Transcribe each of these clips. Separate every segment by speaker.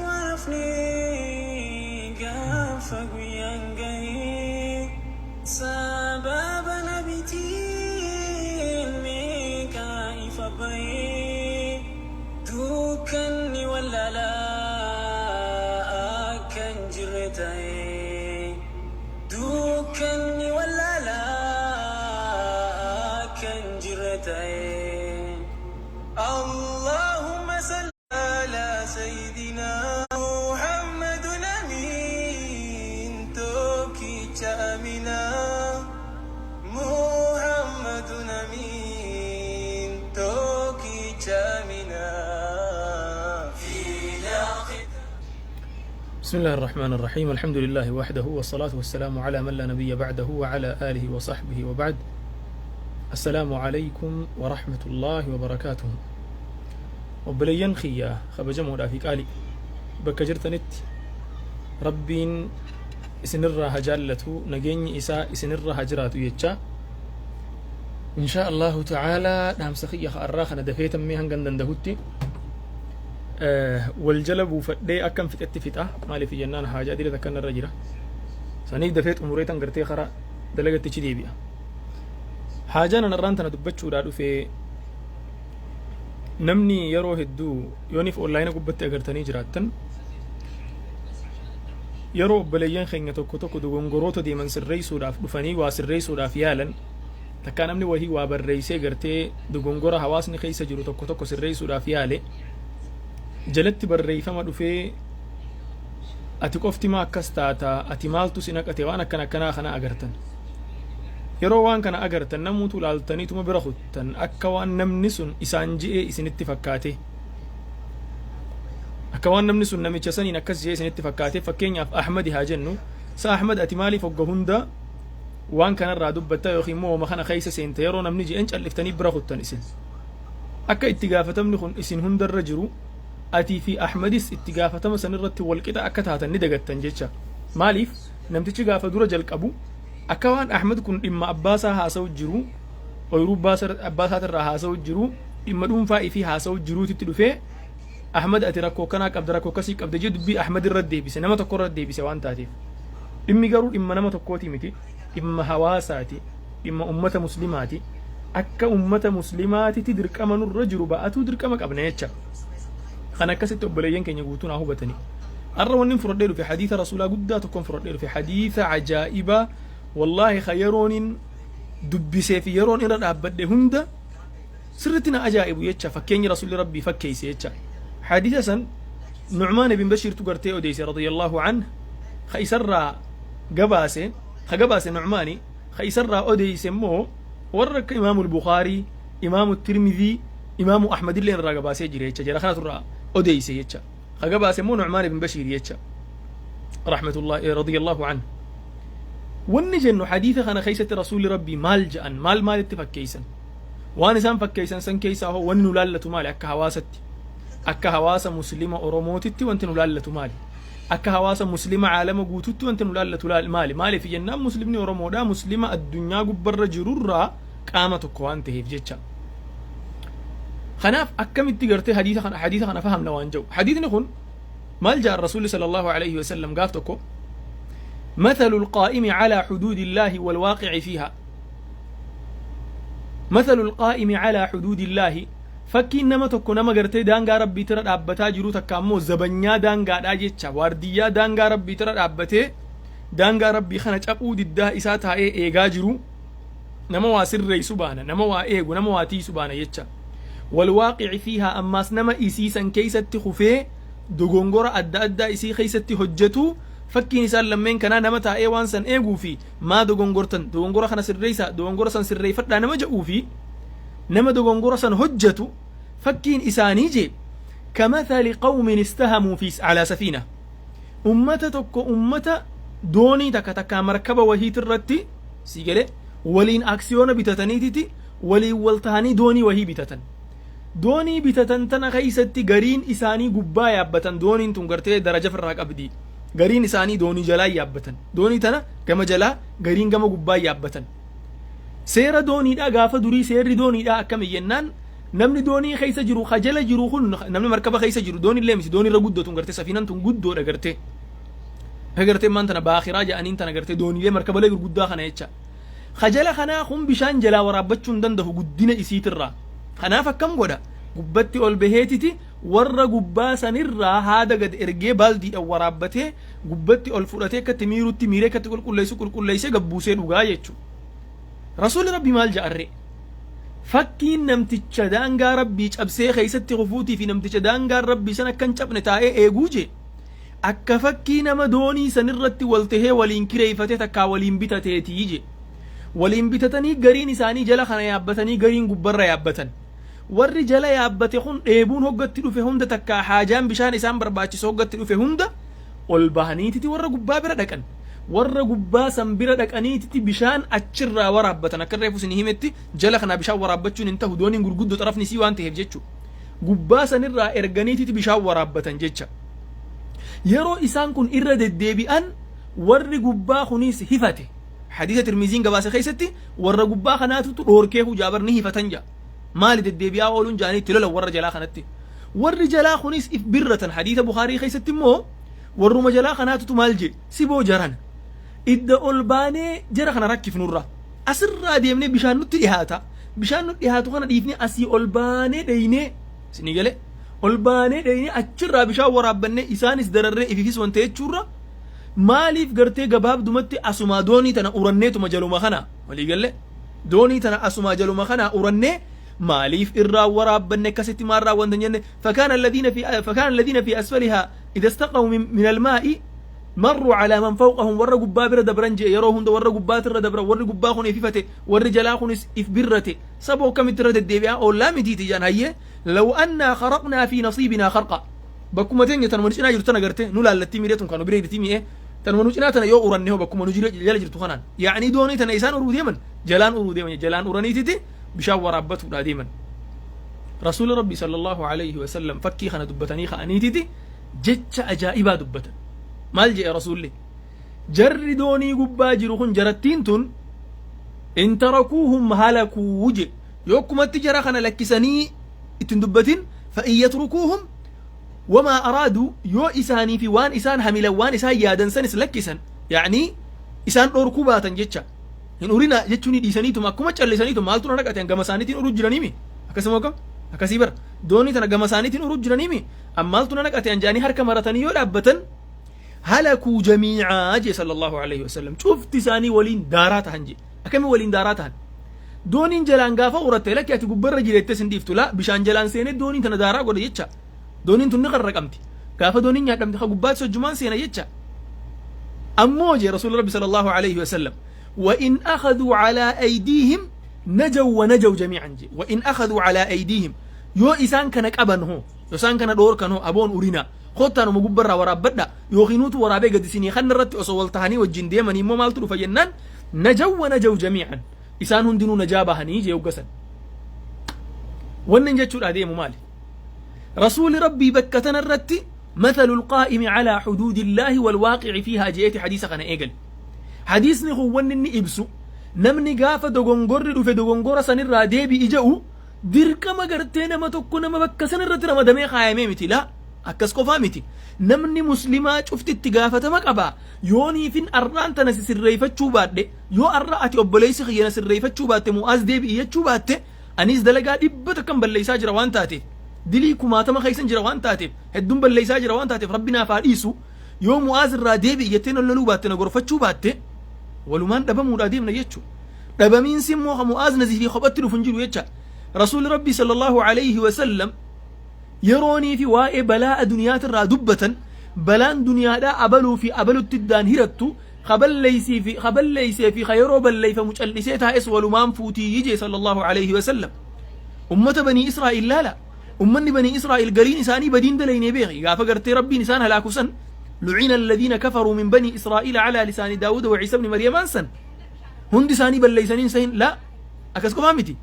Speaker 1: waan hafne gaafa guyyaan gahee sababa nabitiin meeqa ifa bahee dukkanni wallaalaa akka hin jirre ta'ee dukkanni wallaalaa akka hin jirre ta'ee Allahumma salli ala sayyidina Muhammadun amiin tokkicha aminaa Muhammadun amiin tokkicha aminaa.
Speaker 2: بسم الله الرحمن الرحيم، الحمد لله وحده، والصلاة والسلام على من لا نبي بعده وعلى آله وصحبه، وبعد، السلام عليكم ورحمة الله وبركاته. Obboleeyyan kiyya kabajamoodhaa fi qaalii, bakka jirtanitti Rabbiin isinirraa haa jaallatu, nageenyi isaa isinirraa haa jiraatu jecha, إن شاء الله تعالى dhaamsa kiyya har'aa kana dafeetammee hangan dandahutti wal jala buufadhee akkam fixetti fixa. Maaliif jennaan, haajaa dila takka narra jira. Saniif dafee xumuree tan gartee karaa dalagattichi deebi'a. Haajaan anarraan tana dubbachuudhaa dhufee, namni yeroo hedduu yooniif online gubbatti agartanii jiraattan, yeroo obboleeyyan keenya tokko tokko dogongoroota deeman sirreessuudhaaf dhufanii waa sirreessuudhaaf yaalan, takkaa namni wahii waa barreessee gartee dogongora hawaasni keessa jiru tokko tokko sirreessuudhaaf yaale, jalatti barreeffama dhufee "Ati qofti maa akkas taata? Ati maaltu si naqate?" waan akkana akkanaa kana agartan. Yeroo waan kana agartan namuutu ilaaltaniituma bira kuttan, akka waan namni sun isaan ji'ee isinitti fakkaate, akka waan namni sun namicha saniin akkas ji'ee isinitti fakkaate. Fakkeenyaaf Ahmadi haa jennu. Sa Ahmad, ati maaliif hogga hunda waan kanarraa dubbatta yookiin immoo wama kana keessa seente yeroo namni ji'een calliftanii bira kuttan? Isin akka itti gaafatamni kun isin hundarra jiru, atii fi Ahmadis itti gaafatama sanirratti walqixa akka taatan ni dagattan jecha. Maaliif, namtichi gaafa dura jalqabu akka waan Ahmad kun dhimma abbaasaa haasa'u jiru, ooyiruu abbaasaatirraa haasa'u jiru, dhimma dhuunfaa ifii haasa'u jiruutitti dhufee "Ahmad, ati rakkoo kanaa qabda, rakkoo akkasii qabda" jee dubbii Ahmad irra deebise, nama tokko irra deebise waan taateef. Dhimmi garuu dhimma nama tokkooti miti, dhimma hawaasaati, dhimma ummata Muslimaati. Akka ummata Muslimaatitti dirqama nurra jiru ba'atuu dirqama qabna jecha. Kan akkasitti obboleeyyan keenya guutuu naa hubatanii. Har'a wanni fudhadhee dhufe hadiisa Rasuulaa guddaa tokkoon fudhadhee dhufe, hadiisa ajaa'ibaa. Wallaahi ka yeroonin dubbisee fi yeroon irra dhaabbadhe hunda sirritti na ajaa'ibu jecha, fakkeenyi Rasuulli Rabbii fakkeeyse jecha. Hadiisa san Nu'maan ibn Bashiirtu gartee odeeyse رضي الله عنه. Ka isarraa gabaase, ka gabaase Nu'maani, ka isarraa odeeyse immoo warra akka Imaamu Bukaarii, Imaamu Tirmidii, Imaamu Ahmad illee irraa gabaasee jira jecha. Jara kanatu irraa odeeyse jecha. Ka gabaase immoo Nu'maan ibn Bashiir jecha رحمة الله رضي الله عنه. Wanni jennu, hadiisa kana keessatti Rasuulli Rabbii maal ja'an? Maal maalitti fakkeeysan? Waan isaan fakkeeysan san keessaa hoo wanni nu laallatu maali? Akka hawaasatti, akka hawaasa Muslima Oromootitti wanti nu laallatu maali? Akka hawaasa Muslima caalama guututti wanti nu laallatu maali? Maaliif jennaan, Muslimni Oromoodha Muslima addunyaa gubbarra jirurraa qaama tokko waan ta'eef jecha. Kanaaf akkamitti gartee hadiisa kana fahamna waan jedhu. Hadiisni kun maal jedhan Rasuulli صلى الله عليه وسلم gaaf tokko? مثل القائم على حدود الله والواقع فيها. مثل القائم على حدود الله, fakkiin nama tokko, nama gartee daangaa Rabbiitira dhaabbataa jiru, takka ammoo zabanyaa daangaadhaa jecha, waardiyyaa daangaa Rabbiitira dhaabbatee daangaa Rabbii kana caphuu diddaa isaa taa'ee eegaa jiru, nama waa sirreessu baana, nama waa eegu, nama waa tiisu baana jecha. والواقع فيها, ammaas nama isiisan keeysatti kufee dogongora adda addaa isii keeysatti hojjetu. Fakkiin isaan lammeen kanaa, nama taa'ee waan san eeguu fi "Maa dogongortan? Dogongora kana sirreeysa, dogongora san sirreeffadhaa" nama jedhuu fi nama dogongora san hojjetu, fakkiin isaanii jee, كمثل قوم استهموا في على سفينة. Ummata tokko, ummata doonii takka takkaa markaba wahiit irratti si gale waliin aksiyoona bitataniititi waliin wal tahanii doonii wahii bitatan. Doonii bitatan tana keeysatti gariin isaanii gubbaa yaabbatan. Dooniin tun gartee daraja firraa qabdi. Gariin isaanii doonii jalaa yaabbatan, doonii tana gama jalaa, gariin gama gubbaa yaabbatan. Seera dooniidhaa gaafa durii, seerri dooniidhaa akkami jennaan, Namni doonii keessa jiru ka jala jiru kun, namni markaba keessa jiru, doonii illee miti, doonii irra guddootu gartee, safiinan tun guddoodha gartee. Gartee maan tana baakiraa jedhaniin tana gartee, dooniilee markabalee gurguddaa kana jecha. Ka jala kanaa kun bishaan jalaa waraabbachuu hin danda'u guddina isiitirraa. Kanaaf akkam godha? Gubbatti ol baheetiti warra gubbaa sanirraa haada gad ergee, baaldiidhaan waraabbatee, gubbatti ol fudhatee, akkatti miirutti miiree, akkatti qulqulleessu qulqulleessee, gabbuusee dhugaa jechuudha. Rasuulli Rabbi maal ja'arree? Fakkiin namticha daangaa Rabbii cabsee keessatti kufuutii fi namticha daangaan Rabbii san akka hin cabne taa'ee eeguu jee, akka fakkii nama doonii sanirratti wal tahee waliin kireeffatee takkaa waliin bitateetii jee. Waliin bitatanii, gariin isaanii jala kana yaabbatanii, gariin gubbarra yaabbatan. Warri jala yaabbate kun dheebuun hoggatti dhufe hunda, takkaa haajaan bishaan isaan barbaachisu hoggatti dhufe hunda, ol bahaniititi warra gubbaa bira dhaqan. Warra gubbaa san bira dhaqaniititi bishaan achirraa waraabbatan. Akka reefu isin himetti, jala kanaa bishaan waraabbachuun hin tahu, dooniin gurguddoo xarafni isii waan ta'eef jechuudha. Gubbaa sanirraa erganiititi bishaan waraabbatan jecha. Yeroo isaan kun irra deddeebi'an, warri gubbaa kunis hifate. Hadiisa Tirmiziin gabaase keessatti warra gubbaa kanaatutu dhoorkee hujaabar ni hifatan ja'a. Maali deddeebi'aa ooluun jaanii itti lolan warra jalaa kanatti. Warri jalaa kunis if birratan. Hadiisa Bukaarii keessatti immoo warruma jalaa kanaatutu maal jee? Siboo jaran. Idda ol baanee jara kana rakkifnurra. Asirraa deemnee bishaan nutti dhiyaata. Bishaan nutti dhiyaatu kana dhiifnee asii ol baanee dheeynee, isinii galee, ol baanee dheeynee achirraa bishaan waraabbannee isaanis dararree ififis wanta jechuurra, maaliif gartee gabaabdumatti asumaa doonii tana uranneetuma jaluma kana, walii galee, doonii tana asumaa jaluma kana urannee maaliif irraa waraabbanne, akkasitti maal raawwanta jenne. فكان الذين في أسفلها إذا استقوا من الماء مروا على من فوقهم. Warra gubbaa bira dabran jee. Yeroo hunda warra gubbaatirra dabran. Warri gubbaa kun ififate, warri jalaa kunis if birrate. Saboo akkamitti irra deddeebi'aa oollaa mitiiti jaan. Hayyee, لو أنا خرقنا في نصيبنا خرقا, bakkuma teenya tanuma nu cinaa jirtu tana garte nu laallattii miidhee tun kan nu bira jirti mi'ee tanuma nu cinaa tana yoo uranne hoo, bakkuma nu jala jirtu kanaan, yaa'anii doonii tana isaan uruu deeman, jalaan uruu deeman, jalaan uraniititi bishaan waraabbatuudha deeman. Rasuulli Rabbi صلى الله عليه وسلم fakkii kana dubbatanii ka'aniititi jecha ajaa'ibaa dubbatan. Maal jedhe Rasuulli? Jarri doonii gubbaa jiru kun, jarattiin tun, إن تركوهم هلكوا je. Yoo akkumatti jara kana lakkisanii ittiin dubbatin, فإن يتركوهم وما أرادوا, yoo isaanii fi waan isaan hamilan, waan isaan yaadan sanis lakkisan, yaanii isaan dhorkuu baatan jecha, hin urina jechuun dhiisaniituma akkuma callisaniituma, maaltu na dhaqate, gama isaaniitiin uruu jiraniimi, akkasuma akkam akkasii bara doonii tana gama isaaniitiin uruu jiraniimi, ammaaltu na naqate anjaanii harka maratanii yoo dhaabbatan, هلكوا جميعا jee صلى الله عليه وسلم. Cufti isaanii waliin daaraa tahan jee. Akkami waliin daaraa tahan? Dooniin jalaan gaafa uratte, lakki ati gubbarra jireette sin dhiiftu, laa, bishaan jalaan seenee dooniin tana daaraa godhe jecha. Dooniin tun ni qarraqamti. Gaafa dooniin nyaadhamte ka gubbaatti sojjumaan seena jecha. Ammoo jee Rasuulli Rabbi صلى الله عليه وسلم: وإن أخذوا على أيديهم نجوا ونجوا جميعا jee. وإن أخذوا على أيديهم, yoo isaan kana qaban hoo, yoo isaan kana dhoorkan hoo, aboon urina kottaanuma gubbarraa waraabbadha yookiinuutu waraabee gadi isinii kan irratti osoo wal tahanii wajjin deemanii immoo maaltu dhufa jennaan, نجوا ونجوا جميعا, isaan hundinuu najaa bahanii jee. Hoggasan wannan jechuudha deemu maali? Rasuuli Rabbii bakka tana irratti مثل القائم على حدود الله والواقع فيها jeeti hadiisa kana eegale. Hadiisni kun wanni inni ibsu, namni gaafa dogongorri dhufe dogongora sanirraa deebi'i je'u, dirqama gartee nama tokko nama bakka sanirratti ramadamee kaayamee miti. Laa, akkas qofaa miti, namni muslimaa cufti itti gaafatama qaba. Yooniifin arraan tana si sirreeffachuu baadhe, yoo arra ati obboleessi kiyya na sirreeffachuu baatte, Mu'aaz deebi'i jechuu baatte, anis dalagaa 100 kan balleessaa jira waan taateef, dilii kumaatama keessan jira waan taateef, hedduun balleessaa jira waan taateef, Rabbi naaf haa dhiisu, yoo Mu'aaz irraa deebi'i jettee na loluu baatte, na gorfachuu baatte, walumaan dhabamuudhaa deemna jechuudha. Dhabamiinsi immoo ka Mu'aaz nazifii kophatti dhufu hin jiru jecha. Rasuulli Rabbi صلى الله عليه وسلم yeroonii fi waa'ee balaa adduniyaatirraa dubbatan, balaan duniyaadhaa abaluu fi abalutti iddaan hirattu, kaballeeysee fi ka yeroo balleeyfamu callisee taa'es walumaan fuutii jee صلى الله عليه وسلم. Ummata Banii Israa'il laala. Ummanni Banii Israa'il gariin isaanii badiin dalaynee beeki. Gaafa gartee Rabbiin isaan halaaku san, لعن الذين كفروا من بني إسرائيل على لسان داود وعيسى بن مريم san hundi isaanii balleeysaniin sahin laa, akkas qofaa miti,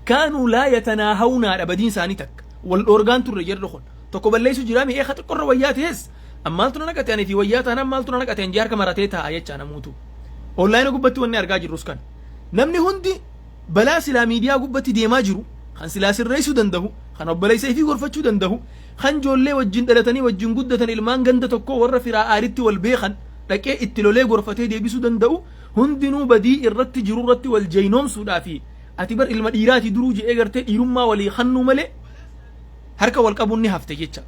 Speaker 2: كانوا لا يتناهون, badiin isaanii takka wal dhoorgaan turre. Jarri kun tokko balleessu jira mi'ee ka xiqqorra wayyaa ta'es, ammaaltu na naqate, ani fi wayyaa taanaan maaltu na naqate, anjii harka maratee taa'a jecha. Namuutu onlaayina gubbatti wanni argaa jirrus kan namni hundi balaa silaa miidiyaa gubbatti deemaa jiru. Kan silaa sirreessuu danda'u, kan obboleessa ifii gorfachuu danda'u, kan joollee wajjin dhalatanii wajjin guddatan, ilmaan ganda tokko, warra firaa aaritti wal beekan dhaqee itti lolee gorfatee deebisuu danda'u, hundinuu badii irratti jiru irratti wal jeynoomsuudhaa fi ati bar ilma dhiiraatii duruu je'ee gartee dhiirummaa walii kannuu malee harka wal qabuun ni hafte jecha.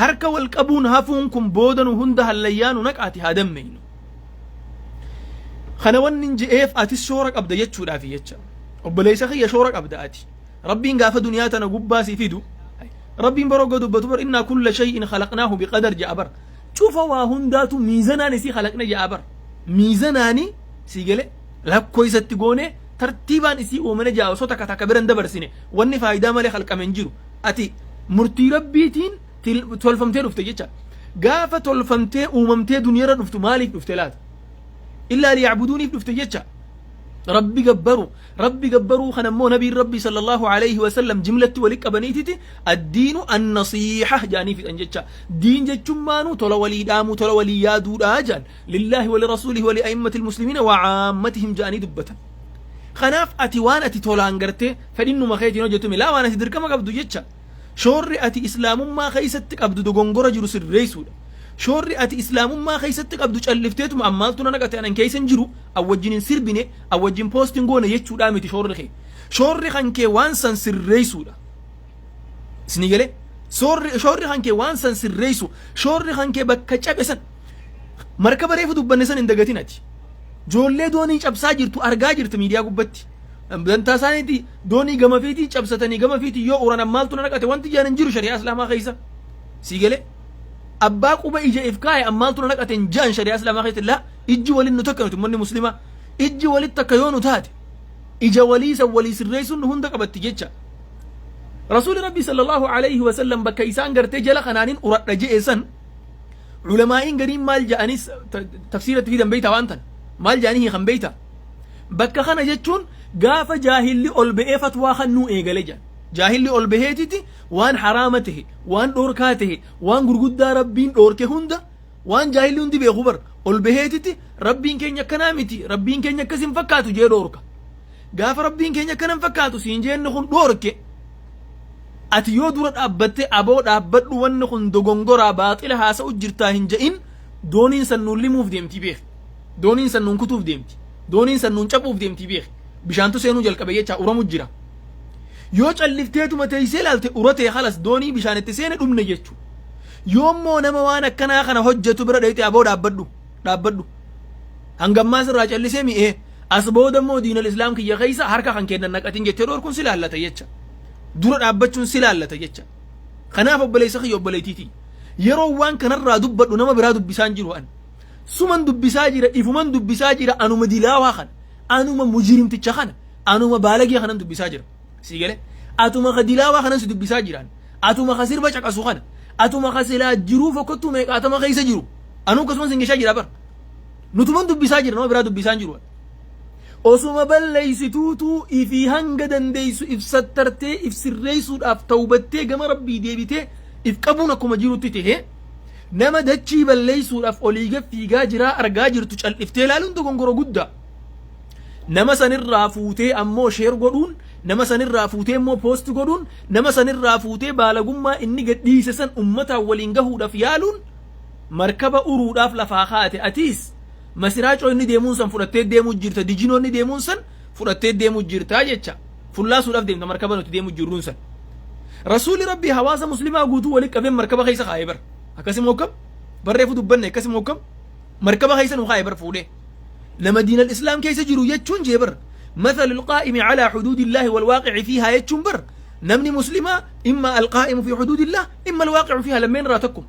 Speaker 2: Harka wal qabuun hafuun kun booda nu hunda hallayyaa nu naqaati, haa dammeynu. Kana wanni hin je'eef atis shoora qabda jechuudhaafi jecha. Obboleessa kiyya, shoora qabda ati. Rabbiin gaafa duniyaa tana gubbaa si fidu, Rabbiin baroo dubbatu bar, إنا كل شيء خلقناه بقدر je'a bar. Cufa waa hundaatu miizanaan isii khalaqne je'a bar. Miizanaani si gale lakkoo isatti goone tartiibaan isii uumane je'a, osoo takka takka biran dabarsine wanni faayidaa malee khalqame hin jiru. Ati murtii Rabbiitiin tolfamtee dhufte jecha. Gaafa tolfamtee uumamtee duniyarra dhuftu maaliif dhufte laata? إلا ليعبدون iif dhufte jecha. Rabbi gabbaru. Rabbi gabbaruu kana immoo nabiin Rabbi صلى الله عليه وسلم jimlatti wali qabaniititi الدين النصيحة jaanii fixan jecha. Diin jechummaanuu tola walii dhaamuu, tola walii yaaduudha jaan. لله ولرسوله ولأئمة المسلمين وعامتهم jaanii dubbatan. Kanaaf ati waan ati tolaan gartee fedhinnuma keetiin hojjetumi laa, waan ati dirqama qabdu jecha. Shoorri ati islaamummaa keessatti qabdu dogongora jiru sirreessuudha. Shoorri ati islaamummaa keessatti qabdu callifteetuma ammaaltu na naqate, anan keessa hin jiru, an wajjin hin sirbine, an wajjin post hin goone jechuudhaa miti shoorri kee. Shoorri kan kee waan san sirreessuudha. Isinii galee? Shoorri kan kee waan san sirreessu, shoorri kan kee bakka cabe san, markaba reefu dubbanne san hin dagatin ati. Joollee doonii cabsaa jirtu argaa jirtu miidiyaa gubbatti. Dantaa isaaniiti doonii gama fiitii cabsatanii gama fiitii yoo uran ammaaltu na naqate wanti jaan hin jiru shari'aa islaamaa keessa. Sii galee? Abbaa quba ija if kaa'e ammaaltu na naqate hin jaan shari'aa islaamaa keessatti. Laa, ijji waliin nu takka, nuti ummanni muslimaa ijji walitti takka yoo nu taate ija walii san walii sirreessuun nu hunda qabatti jecha. Rasuuli Rabbi صلى الله عليه وسلم bakka isaan gartee jala kanaanin uradha je'e san ulamaa'iin gariin maal ja'anis tafsiiratti fidan beeyta? Waan tan maal ja'anii hiikan beeyta? Bakka kana jechuun gaafa jaahilli ol ba'ee fatwaa kannuu eegale jedhan. Jaahilli ol baheetiti waan haraama tahe, waan dhoorkaa tahe, waan gurguddaa Rabbiin dhoorke hunda, waan jaahilli hundi beeku bar, ol baheetiti Rabbiin keenya akkanaa miti, Rabbiin keenya akkas hin fakkaatu jee dhoorka. Gaafa Rabbiin keenya akkana hin fakkaatu siin jeenni kun dhoorke, ati yoo dura dhaabbattee aboo dhaabbadhu, wanni kun dogongoraa, baaxila haasa'u jirtaa hin je'in, dooniin san nuun limuuf deemtii beeki. Dooniin san nuun kutuuf deemti. Dooniin san nuun cabuuf deemtii beeki. Bishaantu seenuu jalqabe jecha, uramu jira. Yoo callifteetuma teessee ilaalte uratee halas doonii bishaan itti seene dhumne jechu. Yoommoo nama waan akkanaa kana hojjetu bira dhayxe aboo dhaabbadhu, dhaabbadhu. Hangammaa sirraa callisee mi'ee as booda immoo diinal islaam kiyya keessa harka kan kennan naqatin jettee dhoorkuun si laallata jecha. Dura dhaabbachuun si laallata jecha. Kanaaf obboleessa kiyya, obboleettiitii. Yeroo waan kanarraa dubbadhu nama biraa dubbisaan jiru an. Suman dubbisaa jira, ifuman dubbisaa jira, anuma dilaawaa kana, anuma mujrimticha kana, anuma baalagee kanan dubbisaa jira. Sii galee? Atuma ka dilaawaa kanan si dubbisaa jiraan. Atuma ka sirba caqasu kana. Atuma ka silaa jiruu fokkottuu meeqaatama keessa jiru. Anuu akkasumas hin geshaa jira bar. Nutuman dubbisaa jira, nama biraa dubbisaa hin jiru. Osuma balleessituutuu ifii hanga dandeessu if sattartee if sirreessuudhaaf tawbattee gama Rabbii deebitee if qabuun akkuma jirutti tahee, nama dachii balleessuudhaaf olii gad fiigaa jiraa argaa jirtu cal'iftee ilaaluun dogongora guddaa. Nama sanirraa fuutee ammoo share godhuun, nama sanirraa fuutee immoo post godhuun, nama sanirraa fuutee baalagummaa inni gadhiise san ummataan waliin gahuudhaaf yaaluun, markaba uruudhaaf lafaa kaate atiis masiraacoo inni deemuun san fudhattee deemuu jirta, dijinoo inni deemuun san fudhattee deemuu jirta jecha, fullaasuudhaaf deemta markaba nuti deemuu jirruun san. Rasuulli Rabbii hawaasa muslimaa guutuu walitti qabee markaba keessa kaa'ee bar. Akkasuma akkam barreefu dubbanne, akkasuma akkam markaba keessa nu kaa'ee bar fuudhee. Nama diinal islaam keessa jiru jechuun jee bar. مثل القائم على حدود الله والواقع فيها jechuun bar, namni muslimaa إما القائم في حدود الله إما الواقع فيها, lammeen irraa tokko.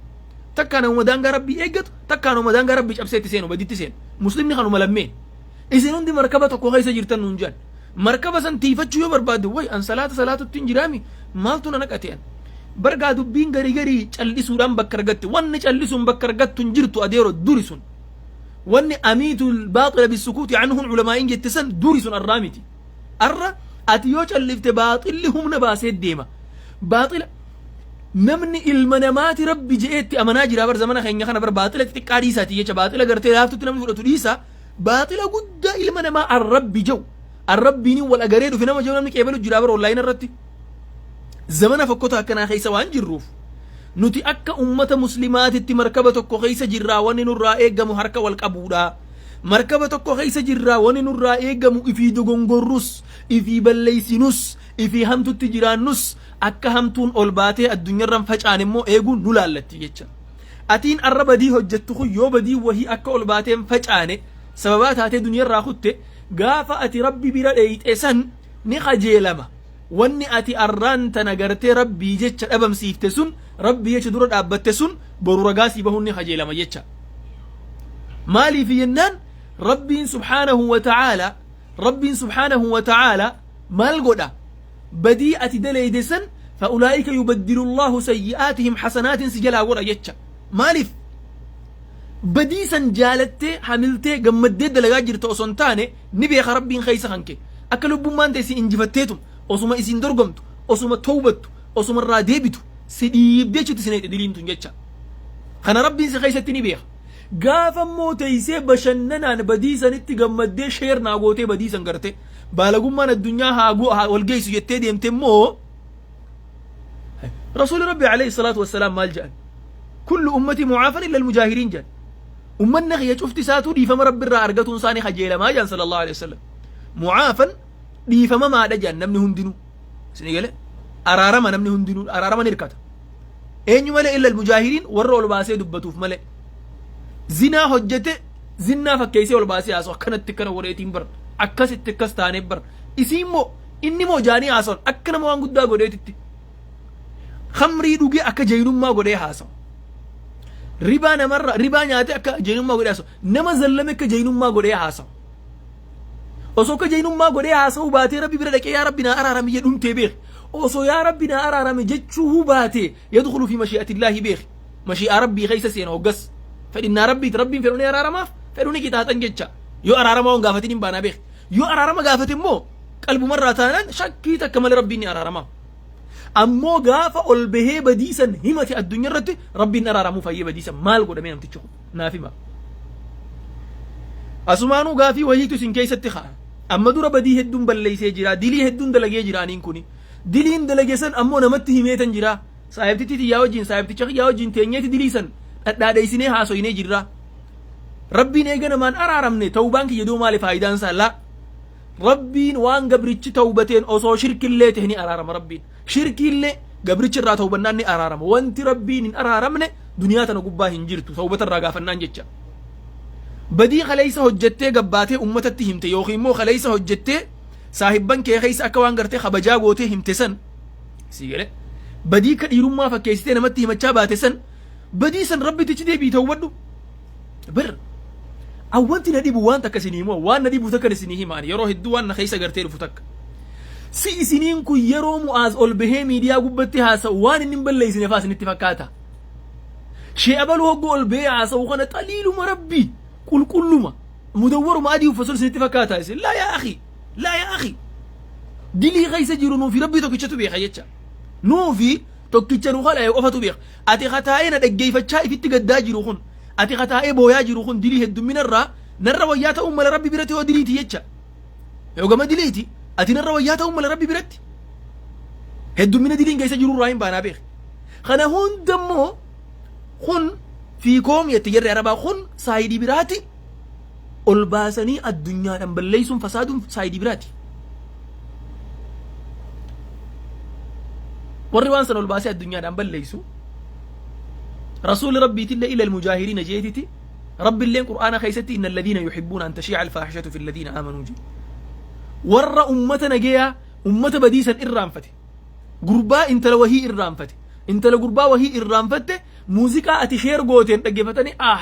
Speaker 2: Takkaa nama daangaa Rabbii eeggatu, takkaa nama daangaa Rabbii cabsee itti seenu, baditti seenu. Muslimni kanuma lammeen. Isin hundi markaba tokko keessa jirtan nuun jedhan. Markaba san tiifachuu yoo barbaadde, way an salaata salaatutti hin jiraami, maaltu na naqate an. Bargaa dubbiin garii garii callisuudhaan bakka argatte, wanni callisuun bakka argattu hin jirtu adeero, duri sun. Wanni أميتوا الباطل بالسكوت عنه ulamaa'iin jette san duri sun, arraa miti. Arra ati yoo callifte baaxilli humna baasee deema. Baaxila namni ilma namaati Rabbi je'eetti amanaa jira bar zamana keenya kana bar, baaxila xixiqqaa dhiisaati jecha, baaxila gartee laaftutti namni fudhatu dhiisa, baaxila guddaa ilma namaa arrabbi je'u, arrabbiin wal agaree dhufe nama je'u namni qeebalu jira bar online irratti. Zamana fokkota akkanaa keessa waan jirruuf nuti akka ummata muslimaatitti markaba tokko keessa jirraa, wanni nurraa eeggamu harka wal qabuudha. Markaba tokko keessa jirraa, wanni nurraa eeggamu ifii dogongorrus, ifii balleeysinus, ifii hamtutti jiraannus, akka hamtuun ol baatee addunyaarraan facaan immoo eeguun nu laallatti jecha. Atiin arra badii hojjettu kun yoo badii wahii akka ol baateen facaane sababaa taatee duniyarraa kutte, gaafa ati Rabbi bira dheeyxe san ni kajeelama. Wanni ati arraan tana gartee Rabbii jecha dhabamsiifte sun, Rabbii jecha dura dhaabbatte sun, boru ragaa sii bahuun ni kajeelama jecha. Maaliif jennaan, Rabbiin subhaanahu wa ta'aala, Rabbiin subhaanahu wa ta'aala maal godha? Badii ati daleeyde san فأولئك يبدل الله سيئاتهم حسنات si jalaa godha jecha. Maaliif? Badii san jaalattee, hamiltee, gammaddee dalagaa jirta osoo hin taane, ni beeka Rabbiin keessa kanke akka lubbummaan ta'e si injifatteetum osuma isin dorgomtu, osuma towbattu, osuma irraa deebitu si dhiibdee jechuutti si neexe diliin tun jecha. Kana Rabbiin si keessatti ni beeka. Gaafa immoo teessee bashannanaan badii sanitti gammaddee, share naa gootee, badii san garte baalagummaan addunyaa haa wal geessu jettee deemte immoo, Rasuuli Rabbi alayhi salaatu wassalaam maal jedhan? كل أمتي معافى إلا المجاهرين jedhan. Ummanni kiyya cufti isaatuu dhiifama Rabbi irraa argatuun isaanii kajeelamaa jedhan صلى الله عليه وسلم. معافى dhiifama maadha jedhan. Namni hundinuu isinii gale, araarama, namni hundinuu araarama ni hirkata. Eenyu malee? إلا المجاهرين, warra ol baasee dubbatuuf malee. Zinaa hojjete, zinnaa fakkeessee ol baasee haasa'u, akkanatti akkana godheetiin bar, akkasitti akkas taanee bar, isiin moo inni moo jaanii haasa'u akka nama waan guddaa godheetitti. Khamrii dhugee akka jaynummaa godhee haasa'u, ribaa namarra ribaa nyaate akka jaynummaa godhee haasa'u, nama zallame akka jaynummaa godhee haasa'u. Osoo akka jaynummaa godhee haasa'u baatee Rabbi bira dhaqee "Yaa Rabbi, naa araarami" jedhumtee beek, osoo "Yaa Rabbi, naa araarami" jechuu baatee, يدخل في مشيئة الله beek, mashii'aa Rabbii keessa seena. Hoggas fedhinnaa Rabbiiti. Rabbiin fedhu ni araaramaaf, fedhu ni qixaaxan jecha. Yoo araarama waan gaafatin hin baanaa beek. Yoo araarama gaafate immoo qalbumarraa taanaan, shakkii takka malee Rabbiin ni araaramaaf. Ammoo gaafa ol bahee badiisan himate addunyaa irratti, Rabbiin araaramuu fayyee badiisan maal godhamee namtichi kun naaf hima. Asumaanuu gaafii wahiitu isin keessatti ka'a. Amma dura badii hedduun balleessee jira, dilii hedduun dalagee jira. Aniin kuni diliin dalage san ammoo namatti himeetan jira. Saahibtitti tiyyaa wajjin, saahibticha kiyyaa wajjin teenyeeti dilii san dhadhaadheessinee haasoyinee jirra. Rabbiin eega namaan araaramne, tawbaan kiyya doo maali faayidaan isaa? Laa, Rabbiin waan gabrichi tawbateen osoo shirkillee ta'e ni araarama. Rabbiin shirkiillee gabrichi irraa tawbannaan ni araarama. Wanti Rabbiin hin araaramne duniyaa tana gubbaa hin jirtu tawbata irraa gaafannaan jecha. Badii kaleessa hojjettee gabbaatee ummatatti himte, yookiin immoo kaleessa hojjettee saahibban kee keessa akka waan gartee kabajaa gootee himte san, sii galee, badii ka dhiirummaa fakkeessitee namatti himachaa baate san, badii san Rabbitichi deebii tawbadhu. Bir awwanti na dhibu waan takka isinii himu, waan na dhibu takka isinii himaan, yeroo hedduu waan na keessa gartee dhufu takka si isiniin kun, yeroo Mu'aaz ol bahee miidiyaa gubbatti haasa'u waan inni hin balleessine faa isinitti fakkaata. Shee abaluu hogguu ol bahee haasa'u kana xaliiluma Rabbii qulqulluma mudawwaruma adii uffatu isinitti fakkaata isin. لا يا أخي، لا يا أخي, dilii keessa jiru nuufi Rabbii tokkichatu beeka jecha. Nuufi tokkicha nu kalaa'e qofatu beeka. Ati kataa'ee na dhaggeeffachaa ifitti gaddaa jiru kun, ati kataa'ee booyaa jiru kun, dilii heddumminarraa narra wayyaa ta'uun mala Rabbi biratti yoo diliiti jecha. Yoo gama diliiti ati narra wayyaa ta'uun mala Rabbi biratti. Heddummina diliin keessa jirurraa hin baanaa beeka. Kana hundammoo kun fiikoom jette jarri Arabaa, kun saayidii biraati. Ol baasanii addunyaadhaan balleessuun, fasaaduun saayidii biraati. Warri waan sana ol baasee addunyaadhaan balleessu, Rasuulli Rabbiitillee إلا المجاهرين jeetiti. Rabbiilleen Qur'aana keessatti إن الذين يحبون أن تشيع الفاحشة في الذين آمنوا je. Warra ummata nageyaa, ummata badiisan irraanfate, gurbaa intala wahii irraanfate, intala gurbaa wahii irraanfatte, muuziqaa ati share gooteen dhaggeeffatanii, "Ah,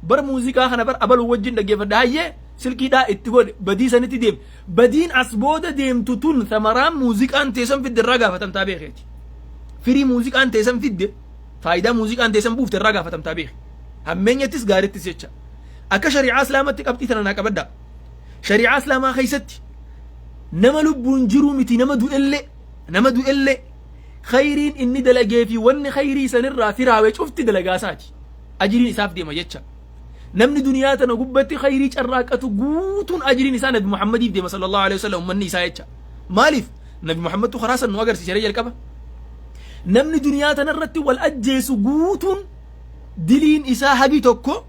Speaker 2: bar muuziqaa kana bar abaluu wajjin dhaggeeffadha, hayyee silkiidhaa itti godhe," badii sanitti deem. Badiin as booda deemtu tun samaraan muuziqaan teessan fidde irraa gaafatamtaa beekeeti. Firii muuziqaan teessan fidde, faayidaa muuziqaan teessan buufte irraa gaafatamtaa beeke, hammeenyattis gaarittis jecha. Akka shari'aa Islaamatti qabxii tana naa qabaddaa. Shari'aa Islaamaa keessatti nama lubbuun jiruu miti, nama du'ellee, nama du'ellee khayriin inni dalagee fi wanni khayrii sanirraa firaawe cufti dalagaasaati, ajiriin isaaf deema jecha. Namni duniyaa tana gubbatti khayrii carraaqatu guutuun ajiriin isaa Nabi Muhammadiif deema صلى الله عليه وسلم, ummanni isaa jecha. Maaliif? Nabi Muhammadtu karaa san nu agarsiise jalqaba. Namni duniyaa tanarratti wal ajjeesu guutuun diliin isaa hagi tokko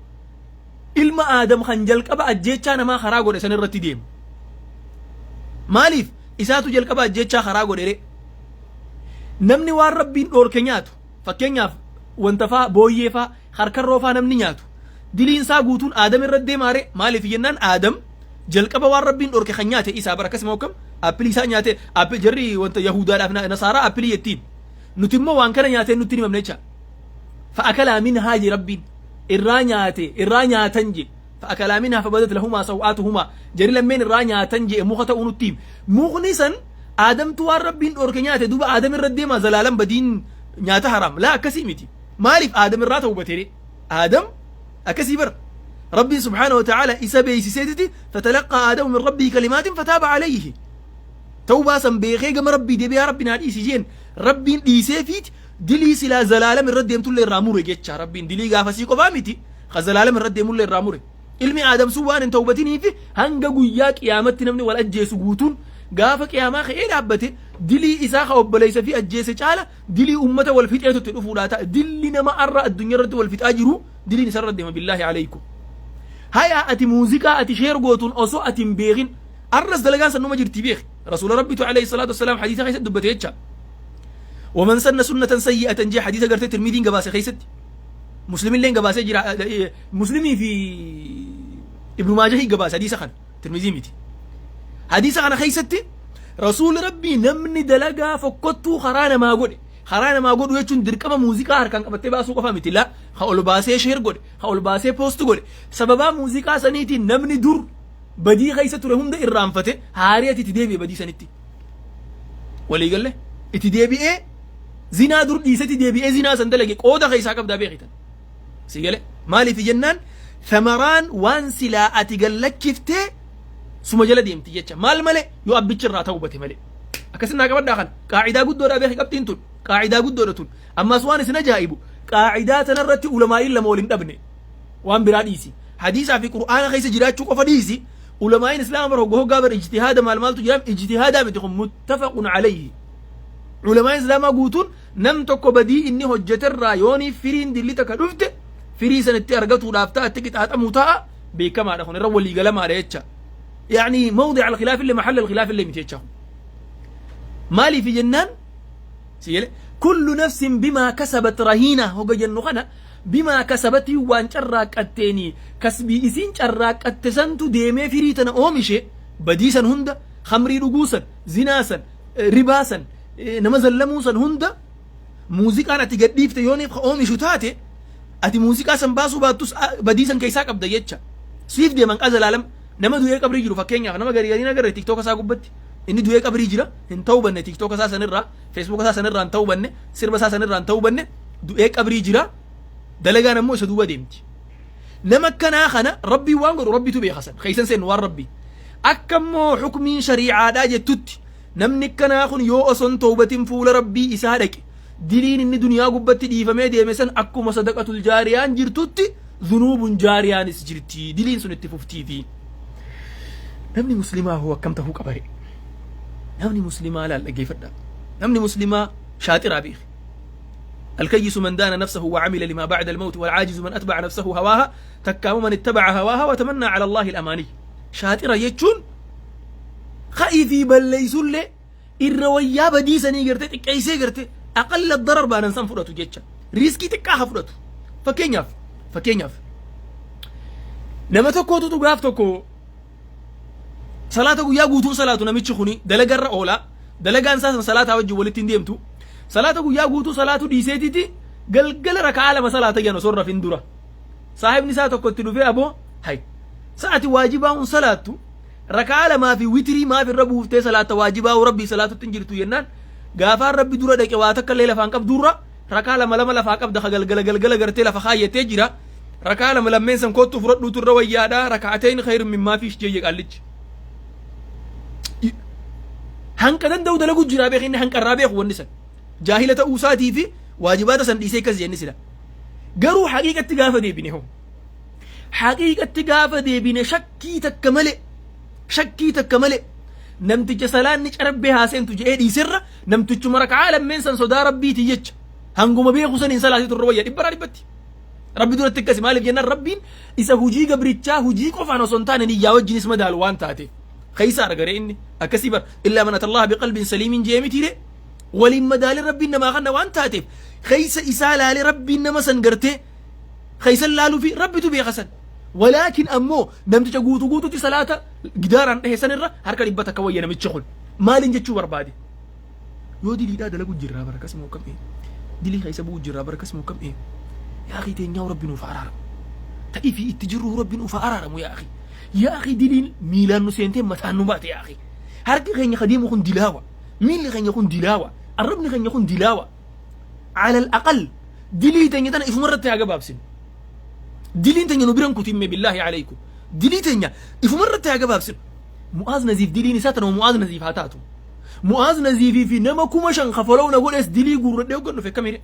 Speaker 2: ilma Aadam kan jalqaba ajjeechaa namaa karaa godhe san irratti deema. Maaliif isaatu jalqaba ajjeechaa karaa godhe ree? Namni waan Rabbiin dhoorke nyaatu, fakkeenyaaf wanta faa, booyyee faa, harkarroo faa namni nyaatu, diliin isaa guutuun Aadam irra deemaa ree? Maaliif jennaan Aadam jalqaba waan Rabbiin dhoorke kan nyaate isaa bara akkasuma akkam appilii isaa nyaate jarri wanta Yahudaadhaaf Nasaaraa appilii jettiin. Nuti immoo waan kana nyaatee nutti hin himamne jecha. Fa'akalaa minhaa je Rabbiin irraa nyaate, irraa nyaatan je. Fa'akalaa minhaa fabadat lahumaa saw'aatuhumaa, jarri lammeen irraa nyaatan je'e muka ta'uu nutti hime. Mukni san Aadamtu waan Rabbiin dhoorke nyaate, duuba Aadam irra deema zalaalam badiin nyaata haraam. Laa, akkasii miti. Maaliif Aadam irraa tawbate ree? Aadam akkasii bara. Rabbiin subhaanahu wa ta'aala isa beeysiseetiti fatalaqqaa Aadamu min rabbihi kalimaatin fataaba alayhi. Tawbaa san beekee gama Rabbii deebi'ee, yaa Rabbi naa dhiisi jeen, Rabbiin dhiisee fiiti dilii silaa zalaalam irra deemtullee irraa mure jecha. Rabbiin dilii gaafasii qofaa miti, ka zalaalam irra deemullee irraa mure. Ilmi Aadam sun waan hin tawbatiniif hanga guyyaa qiyaamatti namni wal ajjeesu guutuun gaafa qiyaamaa ka'ee dhaabbate dilii isaa ka obboleessa fi ajjeese caala dilii ummata wal fixeetu itti dhufuudhaa ta'a. Dilli nama arra addunyaa irratti wal fixaa jiru diliin isa irra deema, billaahi alaykum. Haya, ati muuziqaa ati share gootuun osoo ati hin beekin arras dalagaan san numa jirti beeki. Rasuula Rabbitu alayhi salaatu wassalaam hadiisa keessatti dubbate jecha. ومن سن سنة سيئة jee, hadiisa gartee Tirmidiin gabaase keessatti. Muslimilleen gabaasee jira. Muslimii fi Ibnu Maajahii gabaase hadiisa kana. Tirmizii miti. Hadiisa kana keessatti Rasuulli Rabbii namni dalagaa fokkottuu karaa namaa godhe, karaa namaa godhu jechuun dirqama muuziqaa harkaan qabattee baasuu qofa miti, la, ka ol baasee share godhe, ka ol baasee post godhe, sababaa muuziqaa saniitiin namni dur badii keessa ture hunda irraanfate haariyati itti deebi'e badii sanitti. Walii galle itti deebi'ee zinaa dur dhiisetti deebi'ee zinaa san dalage, qooda keessaa qabdaa beekitan. Si gale? Maaliif jennaan thamaraan waan silaa ati gallachiftee suma jala deemti jecha, maal malee, yoo abbichi irraa ta'uu bate malee. Akkasin naa qabadhaa, kana qaacidaa guddoodha beeki, qabxiin tun qaacidaa guddoodha tun. Ammas waan isin ajaa'ibu, qaacidaa tanarratti ulamaa'iin lama wal hin dhabne. Waan biraa dhiisi, hadiisaa fi qur'aana keessa jiraachuu qofa dhiisi, ulamaa'iin islaama bara hogga hoggaa bara ijtihaada maal maaltu jira, ijtihaadaa miti kun, muttafaqun alayhi. Ulamaan islaamaa guutuun nam tokko badii inni hojjeterraa yoonii firiin dilli takka dhufte firii san itti argatuudhaaf ta'a, itti qixaaxamuu ta'a, beekamaadha kun, irra waliigalamaadha jecha. يعني موضع الخلاف اللي محل الخلاف اللي miti jecha. Maaliif jennaan si كل نفس بما كسبت رهينة hoga jennu kana, بما كسبت waan carraaqqatteeni, kasbii isiin carraaqqatte santu deemee firii tana oomishe. Badii san hunda, khamrii dhuguu san, zinaa san, ribaa san, nama zallamuu san hunda muuziqaan ati gadhiifte yooniif ka oomishu taate, ati muuziqaa san baasuu baattus badii san keessaa qabda jecha. Siif deeman qazalaalam. Nama du'ee qabrii jiru, fakkeenyaaf nama garii gariin agarre TikTok isaa gubbatti, inni du'ee qabrii jira, hin ta'uu banne TikTok isaa sanirraa, Facebook isaa sanirraa hin ta'uu banne, sirba isaa sanirraa hin ta'uu banne, du'ee qabrii jira, dalagaan ammoo isa duuba deemti. Nama akkanaa kana Rabbii waan godhu Rabbitu beeka, san keessan seennu waan Rabbii. Akka immoo xukmiin shariicaadhaa jettutti namni akkanaa kun yoo osoo hin tawbatin fuula Rabbii isaa dhaqe, diliin inni duniyaa gubbatti dhiifamee deeme san akkuma sadaqatul jaariyaan jirtutti zunuubun jaariyaanis jirti, diliin sun itti fuftiifi. Namni muslimaa hoo akkam tahuu qabare? Namni muslimaa, laal, dhaggeeffadha, namni muslimaa shaaxiraa beeki. الكيس من دان نفسه وعمل لما بعد الموت، والعاجز من أتبع نفسه هواها، تكام من اتبع هواها وتمنى على الله الأماني. شاطرة jechuun خa'ii fi balleeysullee irra wayyaa badii sanii gartee xiqqeessee gartee أقل الضرر baanan san fudhatu jecha, risk xiqqaa haa fudhatu. Fakkeenyaaf nama tokkootutu gaaf tokko salaata guyyaa guutuun salaatu. Namichi kuni dalagarra oola, dalagaan isaa san salaataa wajjin walitti hin deemtu. Salaata guyyaa guutuu salaatu dhiiseetiti galgala raka'aa lama salaata jedhan osoo rafin dura. Saahibni isaa tokko itti dhufee, "Aboo hay, sa'ati waajibaa hun salaattu, raka'aa lamaa fi witirii maaf irra buuftee salaatta? Waajibaa Rabbii salaatutti hin jirtu," jennaan, "Gaafaan Rabbi dura dhaqe waa takka illee lafaan qabdurra rakaa lama lama lafaa qabda, ka galgala galgala gartee lafa kaayyatee jira, rakaa lama lammeen san kottu fudhadhuutu irra wayyaadha, ركعتين خير من ما فيش," jeeyye qaallichi. Hanqa danda'u dalagu jira beek, inni hanqarraa beeku wanni san jaahila ta'uu isaatii fi waajibaata san dhiisee akkas jenni sila. Garuu haqiiqatti gaafa deebine hoo, haqiiqatti gaafa deebine, shakkii takka malee, shakkii takka malee, Namticha salaanni carabbee haaseentu je'ee dhiiserra namtichuma raka'aa lammeen san sodaa rabbiiti jecha hanguma beeku san hin salaati turre wayya dhibbaraa dhibbatti. Rabbi duratti akkasi maaliif jennaan rabbiin isa hujii gabrichaa hujii qofaan osoo hin taane niyyaa wajjinis madaalu waan taateef. Keessa argare inni akkasii bar illaa man atallaha biqalbin saliimin je'ee mitiire waliin madaalee rabbiin namaa kanna waan taateef keessa isaa laalee rabbiin nama san gartee keessa laaluu fi rabbitu beeka san. Walaakin ammoo namticha guutuu guututti salaata gidaaraan dhahe san irra harka 100 wayya namichi kun. Maaliin jechuu barbaade? Yoo diliidhaa dalagu jirraa bara akkasuma akkam ee. Dilii keessa bu'u jirraa bara akkasuma akkam ee. Yaa akii teenyaa rabbi nuuf haa araaramu. Ta'ii fi itti jirru rabbi nuuf haa araaramu yaa akii. Yaa akii diliin miilaan nu seentee mataan nu baate yaa akii. Harki keenya ka deemu kun dilaawa. Miilli keenya kun dilaawa. Arrabni keenya kun dilaawa. Alal aqal dilii teenya tana ifuma irratti haa gabaabsinu. Diliin teenya nu biran kutimme billaahi alaykum. Dilii teenya ifuma irratti haa gabaabsinu. Mu'aaz Naziif diliin isaa tanuma Mu'aaz Naziif haa taatu. Mu'aaz Naziifii fi nama 5000 kafaloo na godhees dilii guurradhee hoggan dhufe akkamire.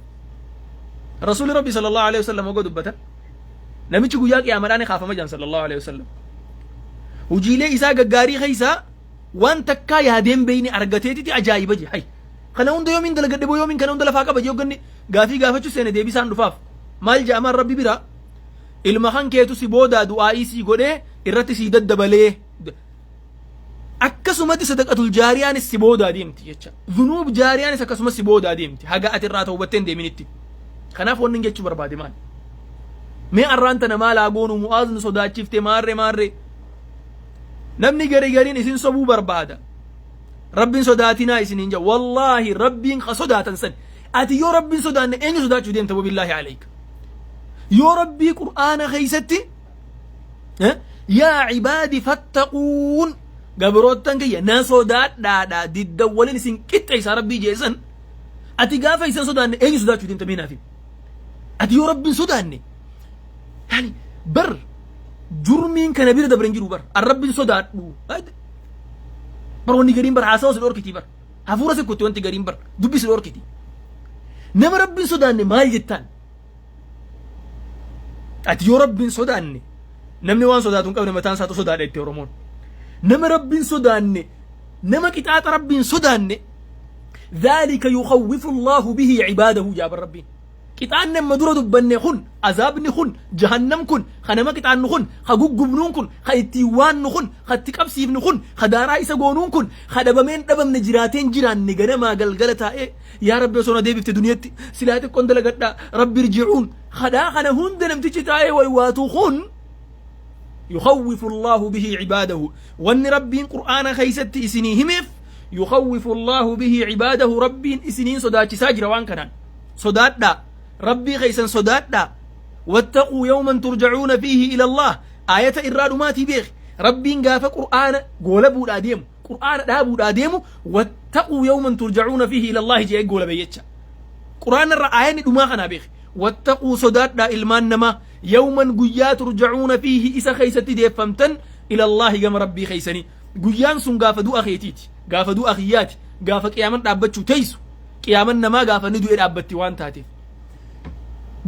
Speaker 2: Rasuulli Rabbi sallallahu alaihi wasallam hogga dubbatan namichi guyyaa qiyaamadhaa ni kaafama jedhan sallallahu alaihi wasallam. Hojiilee isaa gaggaarii keessaa waan takkaa yaadeen beeyne argateetiti ajaa'iba je hay. Kana hunda yoomiin dalagadhe boo yoomiin kana hunda lafaa qaba je hogganni gaafii gaafachuu seene deebisaan dhufaaf. Maal jedhamaan Rabbi bira ilma kan keetu si boodaa du'aa'ii sii godhee irratti sii daddabalee akkasumatti sadaqatul jaariyaanis si boodaa deemti jecha. Zunuub jaariyaanis akkasumas si boodaa deemti haga ati irraa tawbattee hin deeminitti. Kanaaf wanni jechuu barbaade maal? Mee arraan tana maal haa goonu Mu'aaz nu sodaachifte maarre maarre. Namni gari gariin isin sobuu barbaada. Rabbiin sodaatinaa isiniin jedha. Wallaahi rabbiin ka sodaatan san. Ati yoo rabbiin sodaanne eenyu sodaachuu deemta wabillaahi aleyka. Yoo rabbii qur'aana keessatti yaa cibaadi fattaquun gabroottan kiyya na sodaadhaadha diddawwalin isin qixxeessa rabbii jeessan ati gaafa isan sodaanne eenyu sodaachuu deemta mee naaf himi. Ati yoo rabbiin sodaanne yaani bar jurmiin kana bira dabre hin jiru bar an rabbiin sodaadhu bar wanni gariin bar haasawa si dhorkiti bar hafuura si kutti wanti gariin bar dubbi si dhorkiti nama rabbiin sodaanne maal jettaan ati yoo rabbiin sodaanne namni waan sodaatu hin qabne mataan isaatu sodaadha itti oromoon nama rabbiin sodaanne nama qixaaxa rabbiin sodaanne ذلك يخوف الله به عباده جاب ربي Qixaanni amma dura dubbanne kun, azaabni kun, jahannam kun, ka nama qixaannu kun, ka guggubnuun kun, ka ittiin waannu kun, ka itti qabsiifnu kun, ka daaraa isa goonuun kun, ka dhabameen dhabamne jiraateen jiraanne ganamaa galgala taa'ee yaa Rabbi osoo na deebifte duniyatti silaa xiqqoon dalagadhaa Rabbi irji'uun kadhaa kana hunda namtichi taa'ee waywaatu kun yukhawwifu Allahu bihi cibaadahu wanni Rabbiin Qur'aana keessatti isinii himeef yukhawwifu Allahu bihi cibaadahu Rabbiin isiniin sodaachisaa jira waan kanaan. Sodaadhaa rabbii keessan sodaadhaa wattaquu yawman turjacuuna fiihi ila Allah aayata irraa dhumaatii beeki rabbiin gaafa qur'aana goolabuudhaa deemu qur'aana dhaabuudhaa deemu wattaquu yawman turjacuuna fiihi ila Allah jedhee goolabe jecha qur'aana irra aayanni dhumaa kanaa beeki wattaquu sodaadhaa ilmaan namaa yawman guyyaa turjacuuna fiihi isa keessatti deeffamtan ila Allahi gama rabbii keessanii guyyaan sun gaafa du'a keetiiti gaafa du'a kiyyaati gaafa qiyaaman dhaabbachuu teessu Qiyaaman namaa gaafa inni du'e dhaabbatti waan taateef.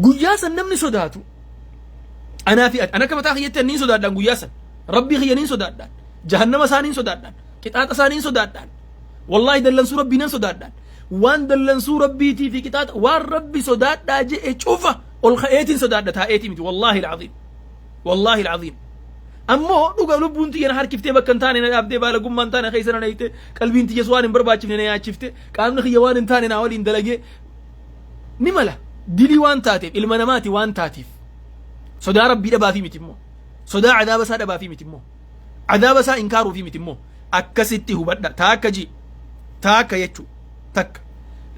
Speaker 2: Guyyaa san namni sodaatu anaa fi ati ana akka mataa kiyyatti anniin sodaadhaan guyyaa san rabbii kiyya niin sodaadhaan jahannama isaa niin sodaadhaan qixaaxa isaa niin sodaadhaan wallaahi dallansuu rabbii nan sodaadhaan waan dallansuu rabbiitii fi qixaaxa waan rabbi sodaadhaa je'e cufa ol ka'eetiin sodaadha taa'eetii miti wallaahi alcaziim wallaahi alcaziim Ammoo dhuga lubbuun tiyya na harkiftee bakka hin taane na dhaabdee baalagummaa hin taane keessa na nayte qalbiin tiyyas waan hin barbaachifne na yaachifte qaamni kiyya waan hin taane naa waliin dalagee ni mala dilii waan taateef ilma namaati waan taateef sodaa rabbii dhabaafii miti immoo sodaa adaaba isaa dhabaafii miti immoo adaaba isaa inkaaruufii miti immoo akkasitti hubadha taakka ji taakka jechuu takka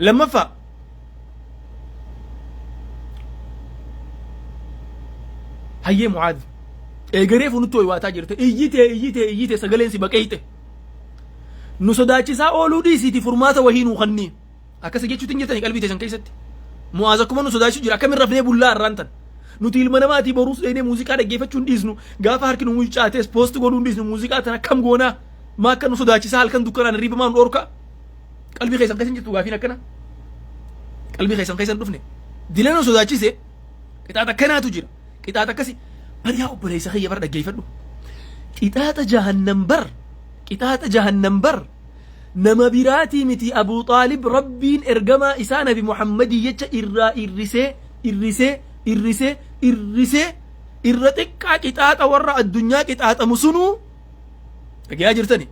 Speaker 2: lammaffaa Hayyee Mucaaz eegaree funutti waywaataa jirte iyyitee iyyitee iyyitee sagaleen si baqeeyxe nu sodaachisaa ooluu dhiisiiti furmaata wahii nuu kannii akkasi jechuutti hin jirtanii qalbii teessan keessatti Mucaaz akkuma nu sodaachisu jira akkamin rafnee bullaa irraan tan nuti ilma namaatii boruus dheynee muuziqaa dhaggeeffachuu hin dhiisnu gaafa harki nu mucaatees poost godhuu hin dhiisnu muuziqaa tan akkam goonaa maa akka nu sodaachisaa halkan dukkanaan hirriiba maa nu dhorkaa Qalbii keessan keessa hin jirtu gaafiin akkana. Qalbii keessan keessa hin dhufne. Dila nu sodaachise qixaaxa akkanaatu jira. Qixaaxa akkasi. Bar yaa obboleessa kiyya bar dhaggeeffadhu. Qixaaxa jahannam bar. Qixaaxa jahannam bar nama biraatii miti. Abuu Xaalib Rabbiin ergamaa isaa Nabi Muhammadii jecha irraa irrisee irrisee irrisee irrisee irra xiqqaa qixaaxa warra addunyaa qixaaxamu sunuu dhagayaa jirtani.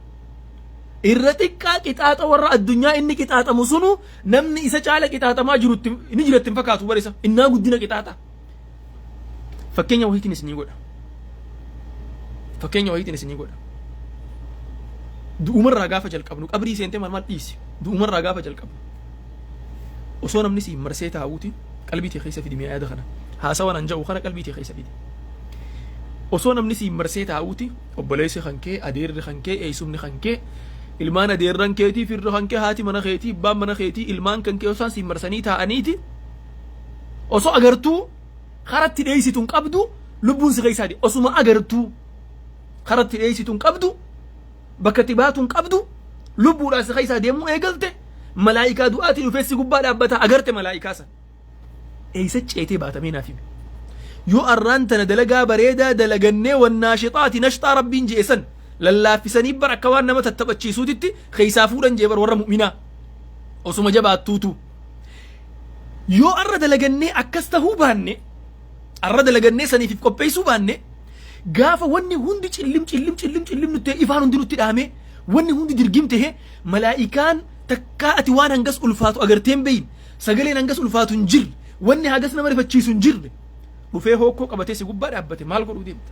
Speaker 2: Irra xiqqaa qixaaxa warra addunyaa inni qixaaxamu sunuu namni isa caala qixaaxamaa jirutti ni jiratti hin fakkaatu bar isa innaa guddina qixaaxa. Fakkeenya wahiitiin isinii godha. Fakkeenya wahiitiin isinii godha. Du'umarraa gaafa jalqabnu, qabrii seentee maal maal dhiisi. Du'umarraa gaafa jalqabnu. Osoo namni siin marsee taa'uuti qalbii tee keessa fidi mi'a yaada kana. Haasawa nan ja'u kana qalbii tee keessa fidi. Osoo namni siin marsee taa'uuti obboleessi kan kee, adeerri kan kee, eessumni kan kee, ilmaan adeerran keetii, firri kan kee, haati mana keetii, abbaan mana keetii, ilmaan kan kee osoo siin marsanii taa'aniiti osoo agartuu karatti dheeysitu hin qabdu, lubbuun si keessaa osuma agartuu karatti dheeysitu hin qabdu, bakka itti baatu hin qabdu, lubbuudhaan si keessaa deemuu eegalte, malaa'ikaa du'aatii dhufee si gubbaa dhaabbata agarte, malaa'ikaa san eeysa ceetee baatamee naaf hime. Yoo arraan tana dalagaa bareedaa dalagannee wannaashixaati nashxaa Rabbiin je'e san lallaaffisanii bar akka waan nama tattaphachiisuutitti keessaa fuudhan jee bar warra mu'minaa osuma jabaattuutu. Yoo arra dalagannee akkas tahuu baanne, arra dalagannee saniif if qopheessuu baanne, gaafa wanni hundi cillim cillim cillim cillim nutti ta'e, ifaan hundi nutti dhaame, wanni hundi dirgim tahe, malaa'ikaan takkaa ati waan hangas ulfaatu agartee hin beeyin, sagaleen hangas ulfaatu hin jirre, wanni hagas nama rifachiisu hin jirre dhufee hookkoo qabatee si gubbaa dhaabbate, maal godhuu deemta?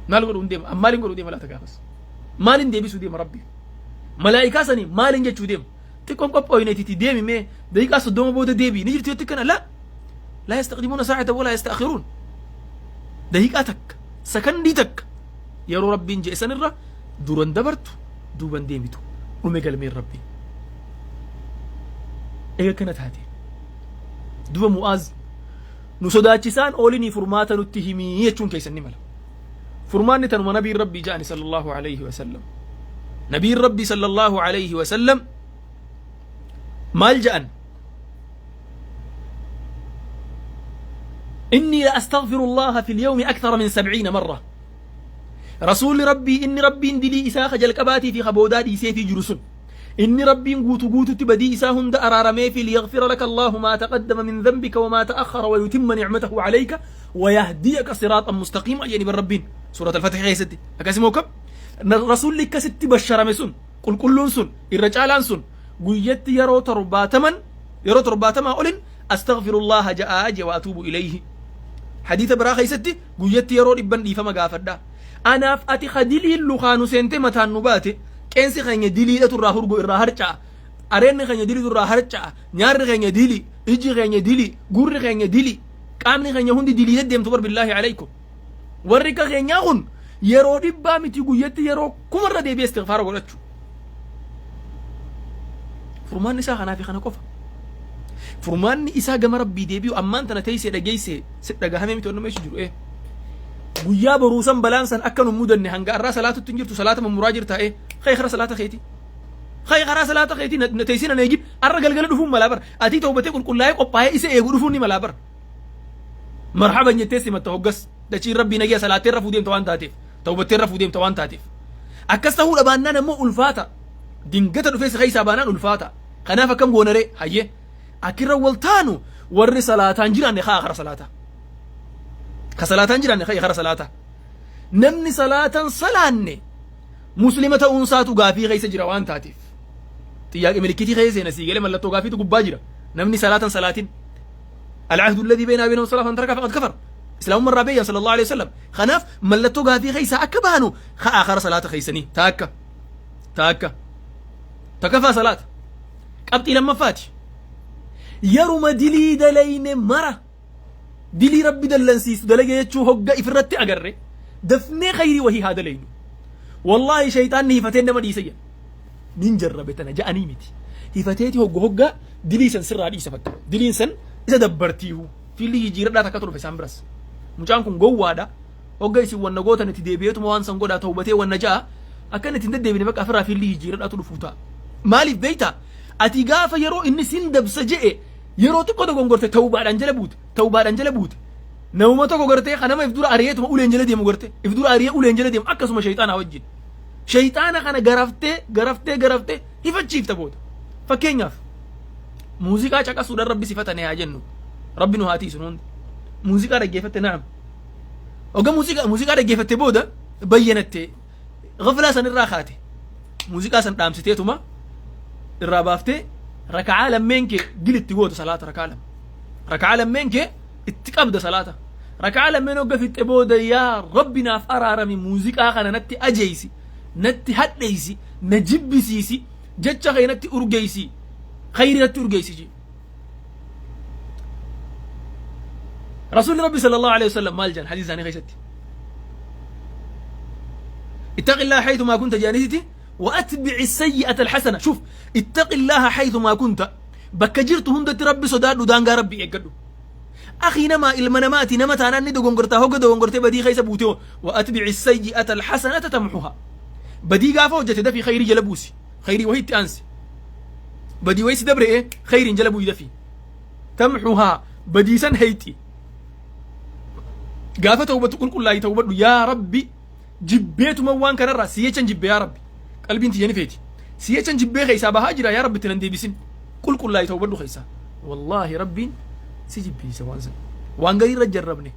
Speaker 2: Maal godhuu hin deema? Maaliin godhuu deema laata gaafas? Maaliin deebisuu deema Rabbi? Malaa'ikaa sanii maaliin jechuu deema? Xiqqoon qophooyneetiti deemi, mee daqiiqaa 30 booda deebi ni jirti yotti kana la laa yastaqdimuuna saacata walaa yasta'akhiruun. Daqiiqaa takka, sakandii takka yeroo Rabbiin je'e sanirra duran dabartu duuban deemitu, dhume galmeen Rabbii. Eega kana taate duba, Mu'aaz, nu sodaachisaan oolinii furmaata nutti himii jechuun keessan ni mala. Furmaanni tanuma nabiin Rabbii ja'ani sallallahu alayhi wa sallam. Nabiin Rabbii sallallahu alayhi wa sallam maal ja'an? إني لأستغفر الله في اليوم أكثر من 70 مرة. رسول ربي إني ربي دلي إسا خجل قباتي في خبودا دي سيفي جرسن إني ربي قوتو قوتو تبدي إسا هند أرارمي في ليغفر لك الله ما تقدم من ذنبك وما تأخر ويتم نعمته عليك ويهديك صراطا مستقيما. يعني بالربين سورة الفتح خيستي أكاسمو كم رسول كست بشر سن قل كل سن الرجالان سن guyyatti yeroo 70, yeroo 70 olin astaghfirullaha ja'aa je wa atuubu ilayhi. Hadiisa biraa keessatti guyyatti yeroo 100 dhiifama gaafadha. Anaaf ati ka diliin lukaanu seente mataan nu baate, qeensi keenya diliidhatu irraa hurgo irraa harca'a, areenni keenya diliitu irraa harca'a, nyaarri keenya dili, iji keenya dili, gurri keenya dili, qaamni keenya hundi dilii deddeemtu bar. Billaahi alaykum, warri akka keenyaa kun yeroo 100 miti, guyyatti yeroo kumarra deebi'ee istighfaara godhachuu. Furmaanni isaa kanaa fi kana qofa. Furmaanni isaa gama Rabbii deebi'u. Ammaan tana teessee dhageessee si dhagahamee miti wanni meeshu jiru. Guyyaa boruu san balaan san akka nu mudanne hanga arraa salaatutti hin jirtu, salaata mummuraa jirta. Ka'e kara salaata keeti, ka'e karaa salaata keeti na teessee nan eegin. Arra galgala dhufuun malaa bar. Atii tawbatee qulqullaa'ee qophaa'ee isa eegu dhufuun ni malaa bar. Marhaban jettee simatta hoggas. Dachiin Rabbii nagaya, salaattee rafuu deemta waan taateef, tawbattee rafuu deemta waan taateef. Akkas ta'uu dhabaannaan ammoo ulfaata. Dingata dhufee si keessaa baanaan ulfaata. Kanaaf akkam goonaree? Hayyee, akkirra wal taanu, warri salaataan jiraanne kaa kara salaataa, ka salaataan jiraanne ka'e kara salaataa. Namni salaatan salaanne muslima ta'uun isaatu gaafii keessa jira waan taateef, xiyyaaqi milikitii keessa seena sii galee, mallattoo gaafiitu gubbaa jira. Namni salaatan salaatin, العهد الذي بيننا وبينهم الصلاة فمن تركها فقد كفر، إسلام مرة بيا صلى الله عليه وسلم. خناف ملتو غافي خيسا أكا بانو خا آخر صلاة خيسني تاكا تاكا تكفى صلاة. قبطي لما فاتي يرم دلي دلين مرة dilii Rabbi dallansiisu dalage jechuu hogga ifirratti agarre, dafnee khayrii wahii haa dalaynu. Wallaahi shayxaanni hifatee nama dhiisa jedha. Nin jarrabe tana ja'anii miti, hifateeti hogga hogga dilii san sirraa dhiisa. Fakka diliin san isa dabbartiihu fiilli jijjiiradhaa takka dhufe isaan biras. Mucaan kun gowwaadha, hogga isin wanna gootan itti deebi'eetuma waan san godhaa tawbatee wanna ja'a akka inni ittiin deddeebine bakka afirraa fiilli jijjiiradhaatu dhufuu ta'a. Maaliif beeytaa? Ati gaafa yeroo inni sin dabsa je'e yeroo xiqqoo dogongorte tawbaadhaan jala buute, tawbaadhaan jala buute. Namuma tokko gartee kanama if dura ari'eetuma uleen jala deemu, garte if dura ari'ee uleen jala deemu, akkasuma shayxaanaa wajjin. Shayxaana kana garaftee garaftee garaftee hifachiifta booda. Fakkeenyaaf, muuziqaa caqasuudhaan Rabbi si fatane haa jennu. Rabbi nu haa tiisu hundi. Muuziqaa dhaggeeffatte, naam. Oga muuziqaa dhaggeeffatte booda bayyanatte, gaflaa san irraa kaate. Muuziqaa san dhaamsiteetuma irraa baaftee raka'aa lammeen kee gilitti goota salaata rakaa lama. Raka'aa lammeen kee itti qabda salaata. Raka'aa lammeen hogga fixxe booda, yaa Rabbi naaf araarami, muuziqaa kana natti ajeeysi, natti hadheeysi, na jibbisiisi, jecha kee natti urgeeysi, khayrii natti urgeeysi jee. Rasuulli Rabbi sallallahu alaihi wasallam maal jedhan hadiisa isaanii keessatti? اتق الله حيثما كنت جانيتي واتبع السيئة الحسنة. شوف، اتق الله حيثما كنت، bakka jirtu hundatti Rabbi sodaadhu, daangaa Rabbi eeggadhu. Akhi, nama ilma namaati, nama taanaan ni dogongortaa. Hogga dogongortee badii keessa buute, وأتبع السيئة الحسنة تمحها. Badii gaafa hojjete dafii khayrii jala buusi, khayrii wahii itti aansi. Badii wayii si dabre khayriin jala bu'i dafii. تمحها, badiisan heeyti. Gaafa tawbatu qulqullaa'ii tawbadhu. Yaa Rabbi, jibbeetuma waan kanarraa si jechan jibbe, yaa Rabbi, qalbiin tiyya ni feeti, si jechan jibbee keessaa bahaa jira, yaa Rabbi, itti nan deebisin. Qulqullaa'ii tawbadhu keessaa. Wallaahi Rabbiin si jibbiisa waan san. Waan garii irra jarrabne,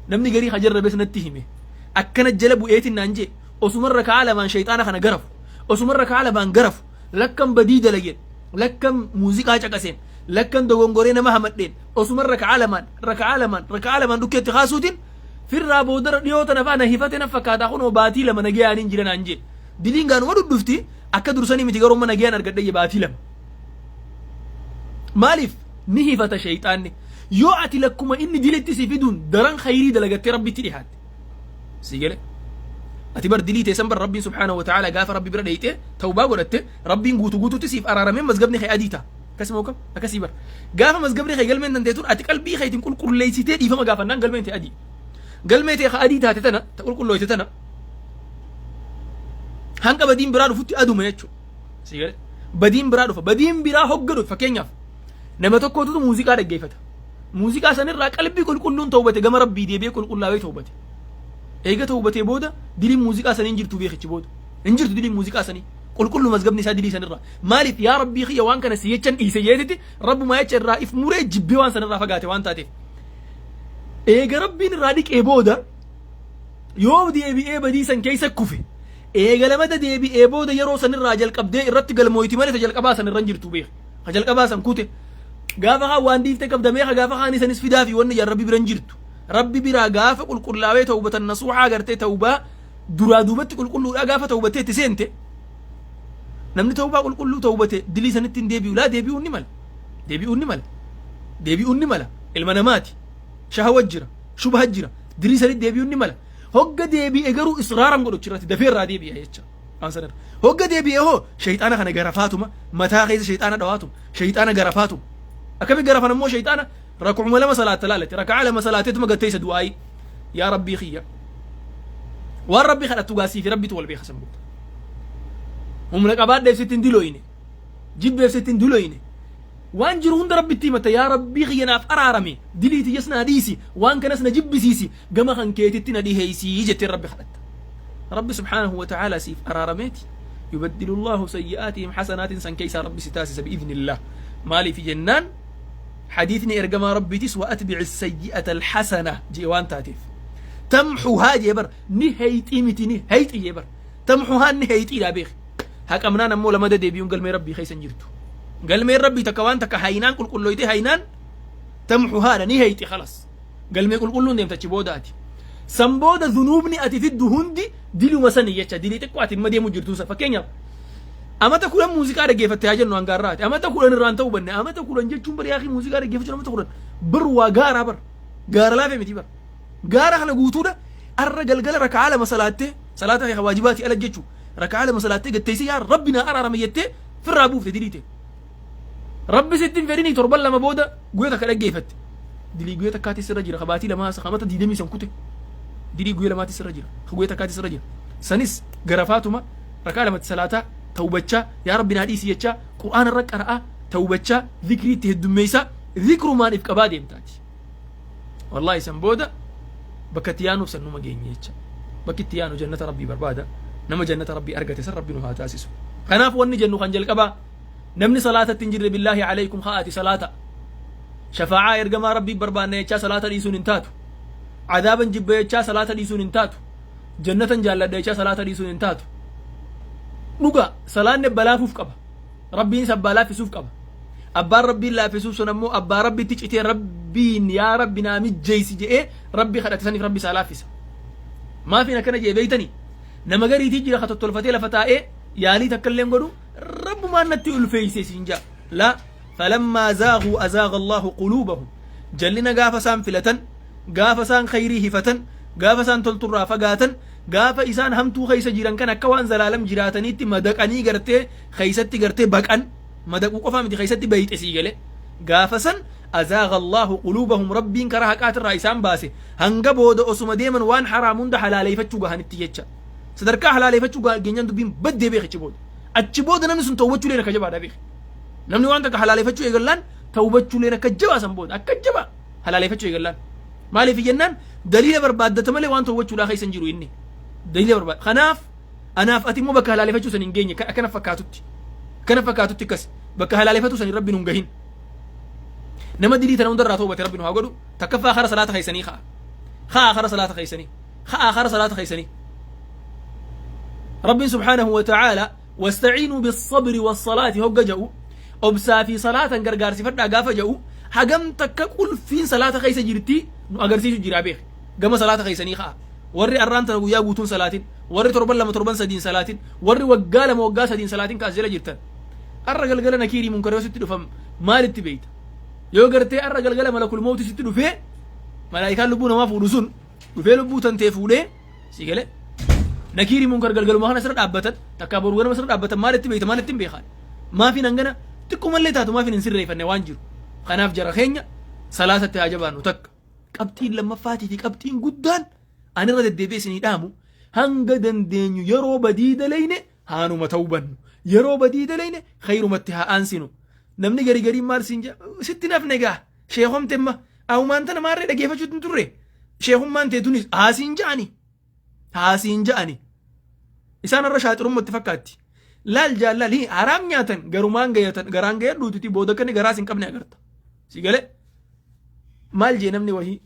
Speaker 2: namni garii ha jarrabes natti hime, akkana jala bu'eetin naan jee. Osumarra ka'a lamaan shayxaana kana garafu, osumarra ka'a lamaan garafu, lakkan badii dalageen, lakkan muuziqaa caqaseen, lakkan dogongoree nama hamadheen, osumarra ka'a lamaan, raka'aa lamaan, raka'aa lamaan dhukkeetti kaasuutiin firraa boodara dhiyoo tana faana hifate na fakkaataa. Kunoo baatii 2 nagayaan hin jira naan jee. Diliin gaanuma dhudhufti, akka dursanii miti, garuu amma nagayaan argadhe baatii 2. Maaliif ni hifata shayxaanni? Yoo ati lakkuma inni dilitti si fiduun daran khayrii dalagattee Rabbitti dhihaatte, si gale. Ati bar dilii teessan bar Rabbiin subhaanahu wa ta'ala gaafa Rabbi bira dheeyxee tawbaa godhatte, Rabbiin guutu guututti siif araaramee mazgabni kee adii ta'a. Akkasuma kam akkasii bar gaafa mazgabni kee galmeen dandeetuun ati qalbii keetiin qulqulleessitee dhiifama gaafannaan galmeen tee adii, galmee tee ka adii taate tana ta qulqullooyte tana hanga badiin biraa dhufutti aduma jechuudha. Si gale? Badiin biraa dhufa, badiin biraa hogga dhufe, fakkeenyaaf, nama tokkotu muuziqaa dhaggeeffata. Muuziqaa sanirraa qalbii qulqulluun tawbate, gama Rabbii deebi'ee qulqullaa'ee tawbate. Eega tawbatee booda diliin muuziqaa sanii hin jirtu, beekichi booda hin jirtu diliin muuziqaa sanii. Qulqullu mazgabni isaa dilii sanirraa. Maaliif? Yaa Rabbii kiyya, waan kana si jechan dhiise jeetiti, Rabbumaa jecha irraa if muree jibbee waan sanirraa fagaate waan taateef. Eega Rabbiin irraa dhiqee booda yoo deebi'ee badii san keessa kufe, eega lamada deebi'ee booda yeroo sanirraa jalqabdee irratti galmooyti malee ta jalqabaa san irra hin jirtu, beek. Ka jalqabaa san kute. Gaafa kaan waan dhiifte qabdamee ka gaafa kaan isanis fidaa fi wanni jan Rabbi bira hin jirtu. Rabbi biraa gaafa qulqullaawee tawbatan nasuuxaa gartee tawbaa duraa duubatti qulqulluudha gaafa tawbattee itti seente, namni tawbaa qulqulluu tawbate dilii sanitti hin deebi'u. Laa, deebi'uun ni mala, deebi'uun ni mala, deebi'uun ni mala. Ilma namaati, shahawa jira, shubha jira, dilii sanitti deebi'uun ni mala. Hogga deebi'e garuu israaran godhu irratti dafee irraa deebi'a jecha waan sanarra. Hogga deebi'e hoo shayxaana kana garafaatuma, mataa keessa shayxaana dhawaatuma, shayxaana garafaatuma. Akkami garafan ammoo shayxaana? Rak'uma lama salaata laalate, raka'aa lama salaateetuma gatteessa du'aayii, yaa Rabbii kiyya. Waan Rabbi kadhattu gaasii fi Rabbitu wal beeka. San booda humna qabaadheef sitti hin dilooyne, jibbeef sitti hin dilooyne, waan jiru hunda Rabbitti himata. Yaa Rabbii kiyya, naaf araarame, dilii tiyyas naa dhiisi, waan kanas na jibbisiisi, gama kan keetitti na dhiheessii jettee Rabbi kadhatta. Rabbi subhaanahu wa ta'ala siif araarameeti يبدل الله سيئاتهم حسنات san keessaa Rabbi si taasisa بإذن الله. Maaliif jennaan, حديثني ergamaa Rabbiitis وأتبع السيئة الحسنة jee waan taateef. تمحها jee bar, ni heeyxii miti, ni heeyxi jee bar. تمحها, ni heeyxiidha beeki. Haqamnaan ammoo lamada deebi'uun galmee Rabbii keessa hin jirtu. Galmeen Rabbii takka waan takka haynaan qulqullooyte, haynaan تمحها dha, ni heeyxi, خلاص. Galmee qulqulluun deemta achi booda ati. San booda zunuubni ati fiddu hundi diluma sani jecha, dilii xiqqoo ati imma deemu jirtu san. Fakkeenyaaf, amata 10 muuziqaa dhaggeeffatte haa jennu hangaarraati. Amata 10 irraan ta'uu banne. Amata 10 jechuun bari yaaqii muuziqaa dhaggeeffachuun amata 10 bar waa gaaraa bar. Gaara laafee miti bar. Gaara kana guutuudha arra galgala raka'aa lama salaattee, salaata kee waajibaatii ala jechuu, raka'aa lama salaattee gatteessee, yaa Rabbi naa araarame jettee firraa buufte diliite. Rabbi sitti hin fedhinii torban 2 booda guyyaa takka dhaggeeffatte. Dilii guyyaa takkaatti sirra jira, kabaatii lamaa kamata 20 san kute. Dilii guyyaa lamaatti sirra jira, guyyaa takkaatti sirra jira. Sanis garafaatuma rakaa lamatti salaataa tawbachaa, yaa Rabbi naa dhiisi jechaa, Qur'aana irra qara'aa tawbachaa, zikrii itti heddummeessaa, zikrumaan if qabaa deemtaati. Wallaahi san booda bakka itti yaanuuf san numa geenye jecha. Bakki itti yaanu jannata Rabbii barbaada. Nama jannata Rabbii argate san Rabbi nu haa taasisu. Kanaaf wanni jennu kan jalqabaa, namni salaatatti hin jirre, billaahi alaykum, ka'aati salaata. Shafaa'aa ergamaa Rabbii barbaanna jechaa salaata dhiisuun hin taatu. Adaaban jibba jechaa salaata dhiisuun hin taatu. Jannatan jaalladha jechaa salaata dhiisuun hin taatu. Dhuga, salaanni balaafuuf qaba. Rabbiinis abbaa laaffisuuf qaba. Abbaan Rabbiin laaffisuuf sun ammoo abbaa Rabbitti citee, Rabbiin yaa Rabbi naa mijjeessi jedhee Rabbi kadhate saniif Rabbi isaa laaffisa. Maafiin akkana jedhe beeytanii? Nama gariitii jira ka tottolfatee lafa taa'ee yaalii takka illee godhu, Rabbumaan natti ulfeeyse siin ja'a. Laa, falammaa zaaguu azaaga Allahu quluubahum. Jallina gaafa isaan filatan, gaafa isaan khayrii hifatan, gaafa isaan tolturraa fagaatan, gaafa isaan hamtuu keessa jiran kan akka waan zalaalam jiraataniitti madaqanii gartee keessatti gartee baqan, madaquu qofaa miti, keessatti bayxe sii gale. Gaafa san azaaga Allahu quluubahum, Rabbiin karaa haqaatirraa isaan baase, hanga booda osuma deeman waan haraam hunda halaaleeffachuu gahanitti jecha. Sadarkaa halaaleeffachuu geenyaan dubbiin baddee beeki achi booda. Achi booda namni sun tawbachuu leen akka jabaadha beeki. Namni waan takka halaaleeffachuu eegallaan tawbachuu leen akka jabaa san booda akka jabaa halaaleeffachuu eegallaan. Maaliif jennaan, daliila barbaaddata malee waan tawbachuudhaa keessa hin jiru inni. Daliila barbaada. Kanaaf anaaf ati immoo bakka halaaleeffachuu san hin geenye akkana fakkaatutti. Akkana fakkaatutti akkas bakka halaaleeffachuu san Rabbi nun gahin. Nama dilii tana hundarraa tawbate Rabbi nu haa godhu. Takkaffaa, kara salaata keessanii ka'a. Ka'a kara salaata keessanii. Ka'a kara salaata keessanii. Rabbiin subhaanahu wa ta'aala wastaciinuu bissabri wassalaati hogga ja'u, obsaa fi salaatan gargaarsifadhaa gaafa ja'u, hagam takka qulfiin salaata keessa jirti nu agarsiisu jira beek. Gama salaata keessanii ka'a. Warri arraan tana guyyaa guutuun salaatin, warri torban 2, torban 3n salaatin, warri waggaa 2, waggaa 3n salaatin kaas jala jirtan. Arra galgala nakiirii munkaroo sitti dhufam maalitti beeyta? Yoo gartee arra galgala malakul mawti sitti dhufee, malaayikaan lubbuu namaa fuudhu sun dhufee lubbuu tantee fuudhee si galee, nakiirii munkar galgaluma kana sirra dhaabbatan, takkaa boru ganama sirra dhaabbatan maalitti beeyta? Maalitti hin beekan? Maafiin hangana xiqqoomallee taatu maafiin hin sirreeffanne waan jiru? Kanaaf jara keenya, salaatatti haa jabaannu takka. Qabxiin lammaffaatii fi qabxiin guddaan ani irra deddeebi'ee isinii dhaamu, hanga dandeenyu yeroo badii dalayne haanuma ta'uu bannu, yeroo badii dalayne khayrumatti haa aansinu. Namni gari gariin maal siin jedha? Sitti nafne gaa sheekomte imma awumaan tana maarree dhageeffachuutti hin turre, sheekummaan tee tunis haasiin ja'ani, haasiin ja'ani. Isaan irra shaaxirummatti fakkaatti. Laal jaallaal haraam nyaatan garumaan gayatan garaan gayadhuutiti booda akka inni garaas hin qabne agarta. Si galee maal jee namni wahii?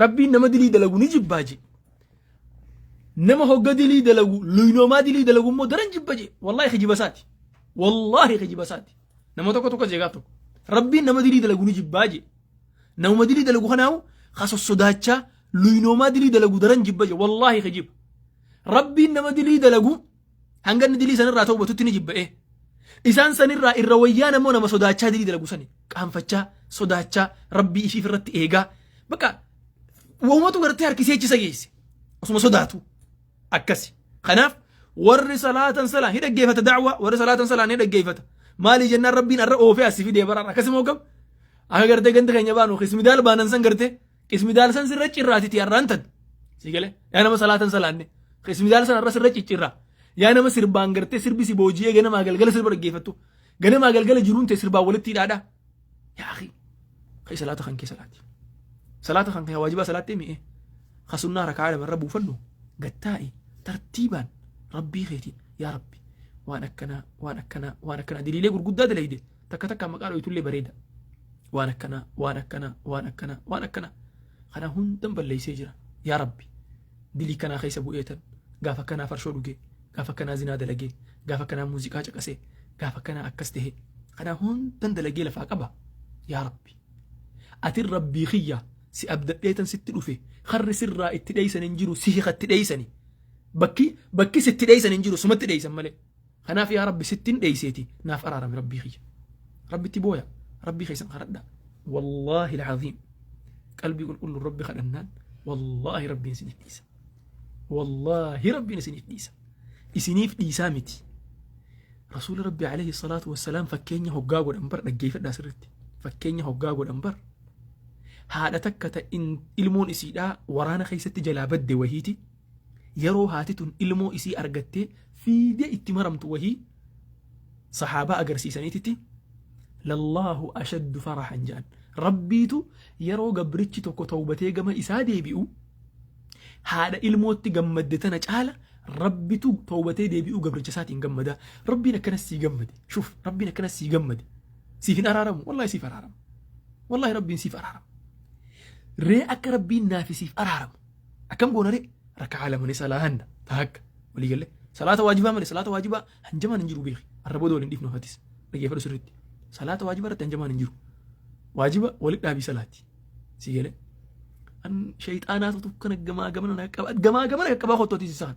Speaker 2: Rabbiin nama dilii dalagu ni jibbaa jee. Nama hogga dilii dalagu luynoomaa dilii dalagu immoo daran jibba jee. Wallaahi kijiba isaati, wallaahi kijiba isaati. Nama tokko tokko jee gaaf tokko, Rabbiin nama dilii dalagu ni jibbaa jee. Namuma dilii dalagu kanaahu ka sossodaachaa luynoomaa dilii dalagu daran jibba jee. Wallaahi kijiba. Rabbiin nama dilii dalagu hanga inni dilii sanirraa tawbatutti ni jibba'ee. Isaan sanirraa irra wayyaan ammoo nama sodaachaa dilii dalagu sani qaanfachaa, sodaachaa, Rabbii ishiif irratti eegaa, bakka wahumatu gartee harkisee achisa geesse osuma sodaatu akkasi. Kanaaf warri salaatan salaan ni dhaggeeffata da'waa, warri salaatan salaan ni dhaggeeffata. Maali jennaan, Rabbiin arra oofee asii fidee bara akkasuma hoggam akka gartee ganda keenya baanu qismidaal baanan san gartee qismidaal san sirra cirraatiti arraan tan si galee. Yaa nama salaatan salaanne, qismidaal san arra sirra ciccirraa. Yaa nama sirbaan gartee sirbi si booji'ee ganamaa galgala sirba dhaggeeffattu, ganamaa galgala jiruun ta'e sirbaan walitti hidhaadha. Yaa akhi, kai salaata kan kee salaati. Salaata kan kee waajibaa salaattee mi'e. Ka sunnaa rakaa 2 irra buufadhu, gattaa'i tartiibaan Rabbii keetiin, yaa Rabbi, waan akkanaa, waan akkanaa, waan akkanaa, diliilee gurguddaa dalayde takka takka maqaa dhoytullee bareeda. Waan akkanaa, waan akkanaa, waan akkanaa, waan akkanaa. Kana hundan balleessee jira. Yaa Rabbi, dilii kanaa keessa bu'eetan gaafa akkanaa farshoo dhugee, gaafa akkanaa zinaa dalagee, gaafa akkanaa muuziqaa caqasee, gaafa akkanaa akkas tahee, kana hundan dalagee lafaa qaba. Yaa Rabbi, atin Rabbii kiyya si abdadheetan sitti dhufe. Karri sirraa itti dheeysan hin jiru, si hikatti dheeysani. Bakki sitti dheeysan hin jiru, sumatti dheeysan malee. Kanaaf yaa Rabbi, sittin dheeyseeti naaf araarami. Rabbii kiyya, Rabbitti booya, Rabbii keessan kadhadha. Wallaahi alcaziim, qalbii qulqulluun Rabbi kadhannaan wallaahi Rabbiin isiniif dhiisa. Wallaahi Rabbiin isiniif dhiisa. Isiniif dhiisaa miti, Rasuula Rabbi alayhi salaatu wassalaam fakkeenya hoggaa godhan bar, dhaggeeffadhaa sirritti, fakkeenya hoggaa godhan bar, haadha takka ta ilmoon isiidhaa waraana keessatti jalaa badde wahiiti. Yeroo haati tun ilmoo isii argattee fiidee itti maramtu wahii sahaabaa agarsiisaniititti, lallaahu ashaddu farahan jedhan. Rabbiitu yeroo gabrichi tokko tawbatee gama isaa deebi'u haadha ilmootti gammadde tana caala. Rabbitu tawbatee deebi'uu gabricha isaatiin gammada. Rabbiin akkanas sii gammade. Shuf, Rabbiin akkanas sii gammade. Siif hin araaramu. Wallaahi siif araarama. Wallaahi Rabbiin siif araarama. Ree akka Rabbiin naafi siif araaramu. Akkam goona ree? Raka'aa lama ni salaahanna. Taakka. Walii galee. Salaata waajibaa malee salaata waajibaa hanjamaan hin jiru beeki. Arra booda waliin dhiifnu hatis. Dhageeffadhu sirriitti. Salaata waajibaa irratti hanjamaan hin jiru. Waajiba walitti dhaabii salaati. Si galee. An shayxaanaatu tukkana gamaa gamana na qaba. Gamaa gamana qaqqabaa kottooti si saan.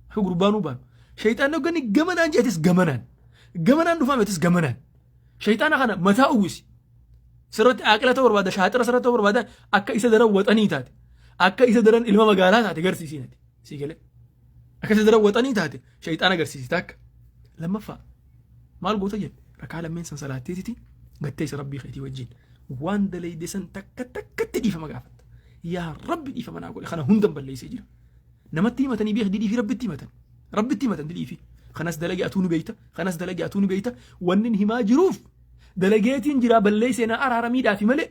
Speaker 2: Akka gurbaanuu baanu. Shayxaanni hogganni gamanaan jeetis gamanaan. Gamanaan dhufaa meetis gamanaan. Shayxaana kana mataa uwwisi. Sirratti aaqila ta'uu barbaada, shaaxira sirratti ta'uu barbaada, akka isa daran waxanii taate, akka isa daran ilma magaalaa taate garsiisiin ati. Sii galee. Akka isa daran waxanii taate shayxaana garsiisi takka. Lammaffaa maal goota jette rakaa lammeen san salaatteetiti gattee isa rabbii keetii wajjin waan dalayde san takka takkatti dhiifama gaafatta. Yaa rabbi dhiifama naa godhe kana hundan balleessee jira. Namatti himatanii beek didii fi rabbitti himatan. Rabbitti himatan didii fi kanas dalage atuu ni beeyta kanas dalage atuu ni beeyta wanni himaa jiruuf dalageetiin jiraa balleessee naa araaramiidhaafi malee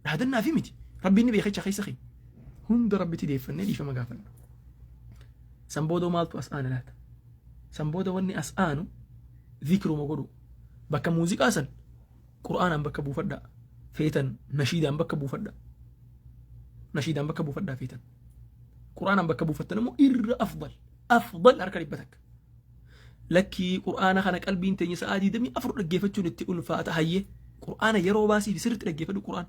Speaker 2: dhaadannaafi miti. Rabbiin ni beeka jecha keessa keenya. Hunda rabbitti deeffannee dhiifama gaafanna. San booda maaltu as aana laata? San booda wanni as aanu zikruma godhu. Bakka muuziqaa san Qur'aanaan bakka buufadhaa. Feetan nashiidaan bakka buufadhaa. Nashiidaan bakka buufadhaa feetan. Qur'aanaan bakka buufattan immoo irra afdal. Afdal harka 100. Lakkii Qur'aana kana qalbiin teenya sa'aa 24 dhaggeeffachuun itti ulfaata hayyee. Qur'aana yeroo baasii fi sirriitti dhaggeeffadhu Qur'aana.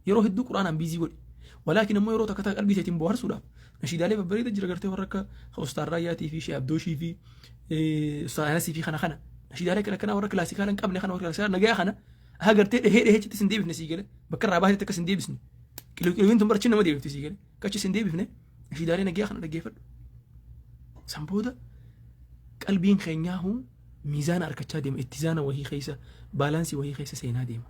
Speaker 2: Yeroo hedduu Qur'aanaan biizii godhi. Walaakin ammoo yeroo takka takka qalbii teetiin bohaarsuudhaaf nashiidaalee babbareeda jira gartee warra akka Ustaar Raayyaatii fi Shee Abdooshii fi Ustaar Anasii fi kana kana. Nashiidaalee kana kana warra kilaasikaala hin qabne kana warra kilaasikaala nagayaa kana haa gartee dhehee dhehee achitti sin deebifne sii gale bakka irraa baatetti akka sin deebisne. Qiliqiluun tun barachi nama deebifti sii gale akka achi sin deebifne nashiidaalee nagayaa kana dhaggeeffadhu. San booda qalbiin keenyaa huu miizaana harkachaa deema ittizaana wahii keessa baalaansii wahii keessa seenaa deema.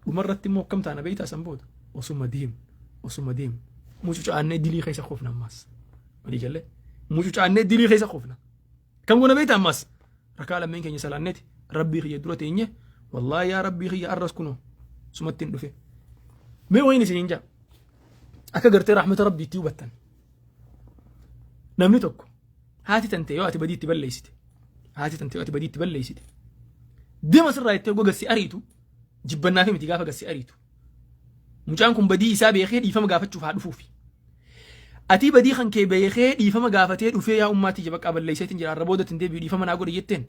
Speaker 2: Dhumarratti immoo akkam taana beektaa san booda osuma deemnu osuma deemnu mucucaannee dilii keessa kufna ammas. Walii galee mucucaannee dilii keessa kufna. Kam goona beektaa ammas rakaa lammeen keenya salaanneeti rabbii kiyya dura teenye wallaahi yaa rabbii kiyya arras kunoo sumatti hin dhufe. Mee wayin isiniin jaa akka gartee rahmata rabbiitti hubattan. Namni tokko haati tante yoo ati badii itti balleessite haati tante yoo ati badii itti balleessite deema sirraa jettee goga si ariitu jibbannaafi miti gaafa gassi ariitu. Mucaan kun badii isaa beekee dhiifama gaafachuuf haa dhufuufi. Atii badii kan kee beekee dhiifama gaafatee dhufee yaa ummaa tiyya baqqaa balleesseetiin jira arra booda ittiin deebi'u dhiifama naa godhi jetteen.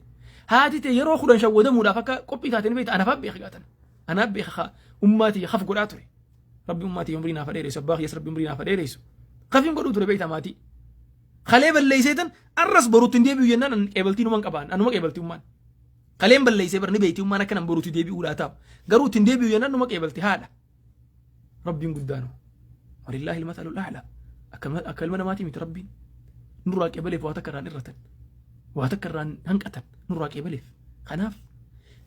Speaker 2: Haati tee yeroo 10 shawwadamuudhaaf akka qophii taate ni beekta anaaf beeka gaatan. Anaaf beeka kaa ummaa tiyya kaf godhaa ture. Rabbi ummaa tiyya umrii naaf haa dheeressu abbaa kiyyas rabbi umrii naaf haa dheeressu. Kafiin godhuu ture beekta maatii. Kalee balleesseetan arras boruutti hin deebi'u jennaan an qeebaltii numan qabaan anuma qeebaltii ummaan. Kaleen balleessee bar ni beekti ummaan akka nan boruutti deebi'uudhaa taa'u. Garuu ittiin deebi'u jennaan numa qeebalti haadha. Rabbiin guddaanu. Walillaahi ilmatalul a'laa. Akka ilma namaatii miti rabbiin. Nurraa qeebaleef waa takka irraan irratan. Waa takka irraan hanqatan nurraa qeebaleef. Kanaaf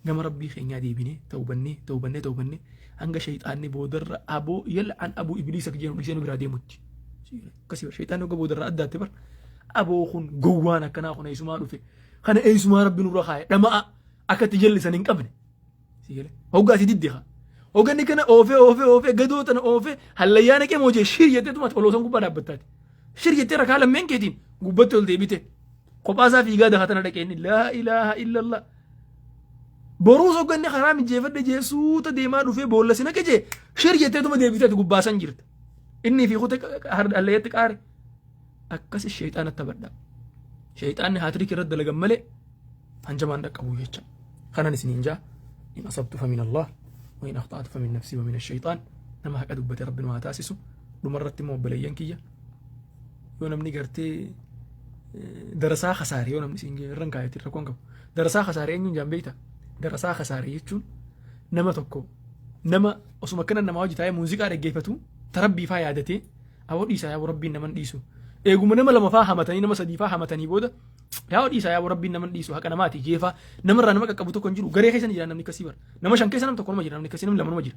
Speaker 2: gama rabbii keenyaa deebinee tawbannee tawbannee tawbannee hanga shayxaanni boodarra aboo yal'an abuu ibliisa jennu dhiisee nu biraa deemutti. Akkasii bar shayxaanni hogga boodarra addaatte bar aboo kun gowwaan akkanaa kun eessumaa dhufe kana eessumaa rabbi nurra kaaye dhama'a akka itti jallisan hin qabne. Si galee hogga ati didde haa. Hogganni kana oofee oofee oofee gadoo tana oofee hallayyaa naqee moojee shir jettee tuma oloosan gubbaa dhaabbattaati. Shir jettee rakaa lammeen keetiin gubbatti ol deebite. Kophaa isaa fiigaa dafa tana dhaqee inni laa ilaaha illallah. Boruus hogganni karaa mijeeffadhe jee suuta deemaa dhufee boolla si naqe jee shir jettee tuma deebitee ati gubbaasan jirta. Inni fi kute hallayyatti qaare. Akkasi sheexaana taphadha. Sheexaanni haatiriik irratti dalagan malee hanjamaan dhaqqabu jecha. Kanan isiniin jaa in asabtu famin Allah wa in akhta'tu famin nafsi wa min ash-shaytaan. Nama haqa dubbate rabbi nu haa taasisu. Dhumarratti immoo obboleeyyan kiyya yoo namni gartee darasaa kasaare yoo namni isin irran kaayati rakkoon qabu. Darasaa kasaare eenyuun jaan beekta? Darasaa kasaare jechuun nama tokko nama osuma akkana namaa hojii taa'ee muuziqaa dhaggeeffatu tarabbii faa yaadatee aboo dhiisaa yaaboo rabbiin naman dhiisu. Eeguma nama lama faa hamatanii nama sadii faa hamatanii booda yaa dhiisaa yaaboo rabbiin naman dhiisu haqa namaati jeefaa namarraa nama qaqqabu tokko hin jiru garee keessa ni jira namni akkasii bara nama shan keessa nam tokko nama jira namni akkasii namni lama nama jira.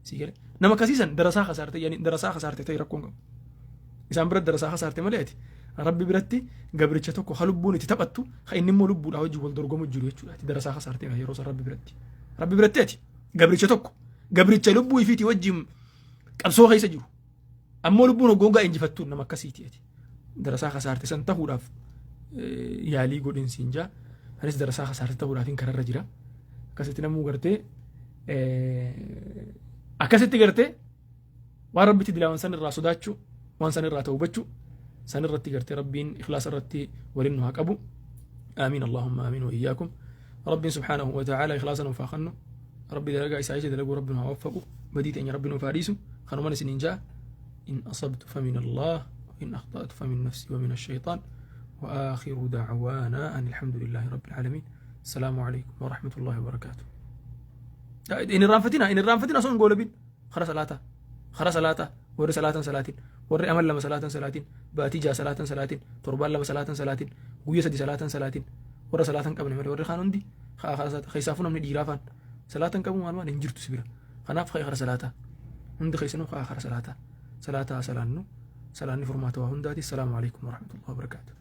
Speaker 2: Sii galee nama akkasii san darasaa kasaarte yani darasaa kasaarte ta'e rakkoon qabu. Isaan biratti darasaa kasaarte malee ati rabbi biratti gabricha tokko ha lubbuun itti taphattu ha inni immoo lubbuudhaa wajjin wal dorgomu jiru jechuudha. Ati darasaa kasaarte yeroo san rabbi biratti. Rabbi biratti ati gabricha tokko gabricha lubbuu ifiitii wajjin qabsoo keessa jiru. Ammoo lubbuun hoggoongaa injifattuun nama akkasiiti ati. Darasaa kasaarte san tahuudhaaf yaalii godhin siin jaa. Anis darasaa kasaarte tahuudhaaf hin kararra jira. Akkasitti namuu gartee akkasitti gartee waan Rabbitti dilaawan san irraa sodaachuu, waan san irraa tawbachuu san irratti gartee Rabbiin ikhlaasa irratti waliin nu haa qabu. Aamiin, Allahumma aamiin wa iyyaakum. Rabbiin subhaanahu wa ta'ala ikhlaasa nuuf haa kennu. Rabbi dalagaa isaa isa dalaguu Rabbi nu haa waffaqu. Badii teenya Rabbi nuuf haa dhiisu. Kanuman isiniin ja'a. إن أصبت فمن الله وإن أخطأت فمن نفسي ومن الشيطان، وآخر دعوانا أن الحمد لله رب العالمين. السلام عليكم ورحمة الله وبركاته. In irraanfatina, in irraanfatina, osoo hin goolabin kara salaataa, kara salaataa. Warri salaatan salaatin, warri amal 2 salaatan salaatin, baatii 6 salaatan salaatin, torbaan 2 salaatan salaatin, guyya 3 salaatan salaatin. Warra salaatan qabne malee warri kaan hundi kaa kara salaataa. Keessaafuu namni dhiiraa faan salaatan qabu maal maal hin jirtu si bira. Kanaaf ka'e kara salaataa, hundi keessanuu kaa kara salaataa, salaataa salaannu. Salaanni furmaata waa hundaati. Assalaamu alaikum warahmatullahi wabarakaatuh.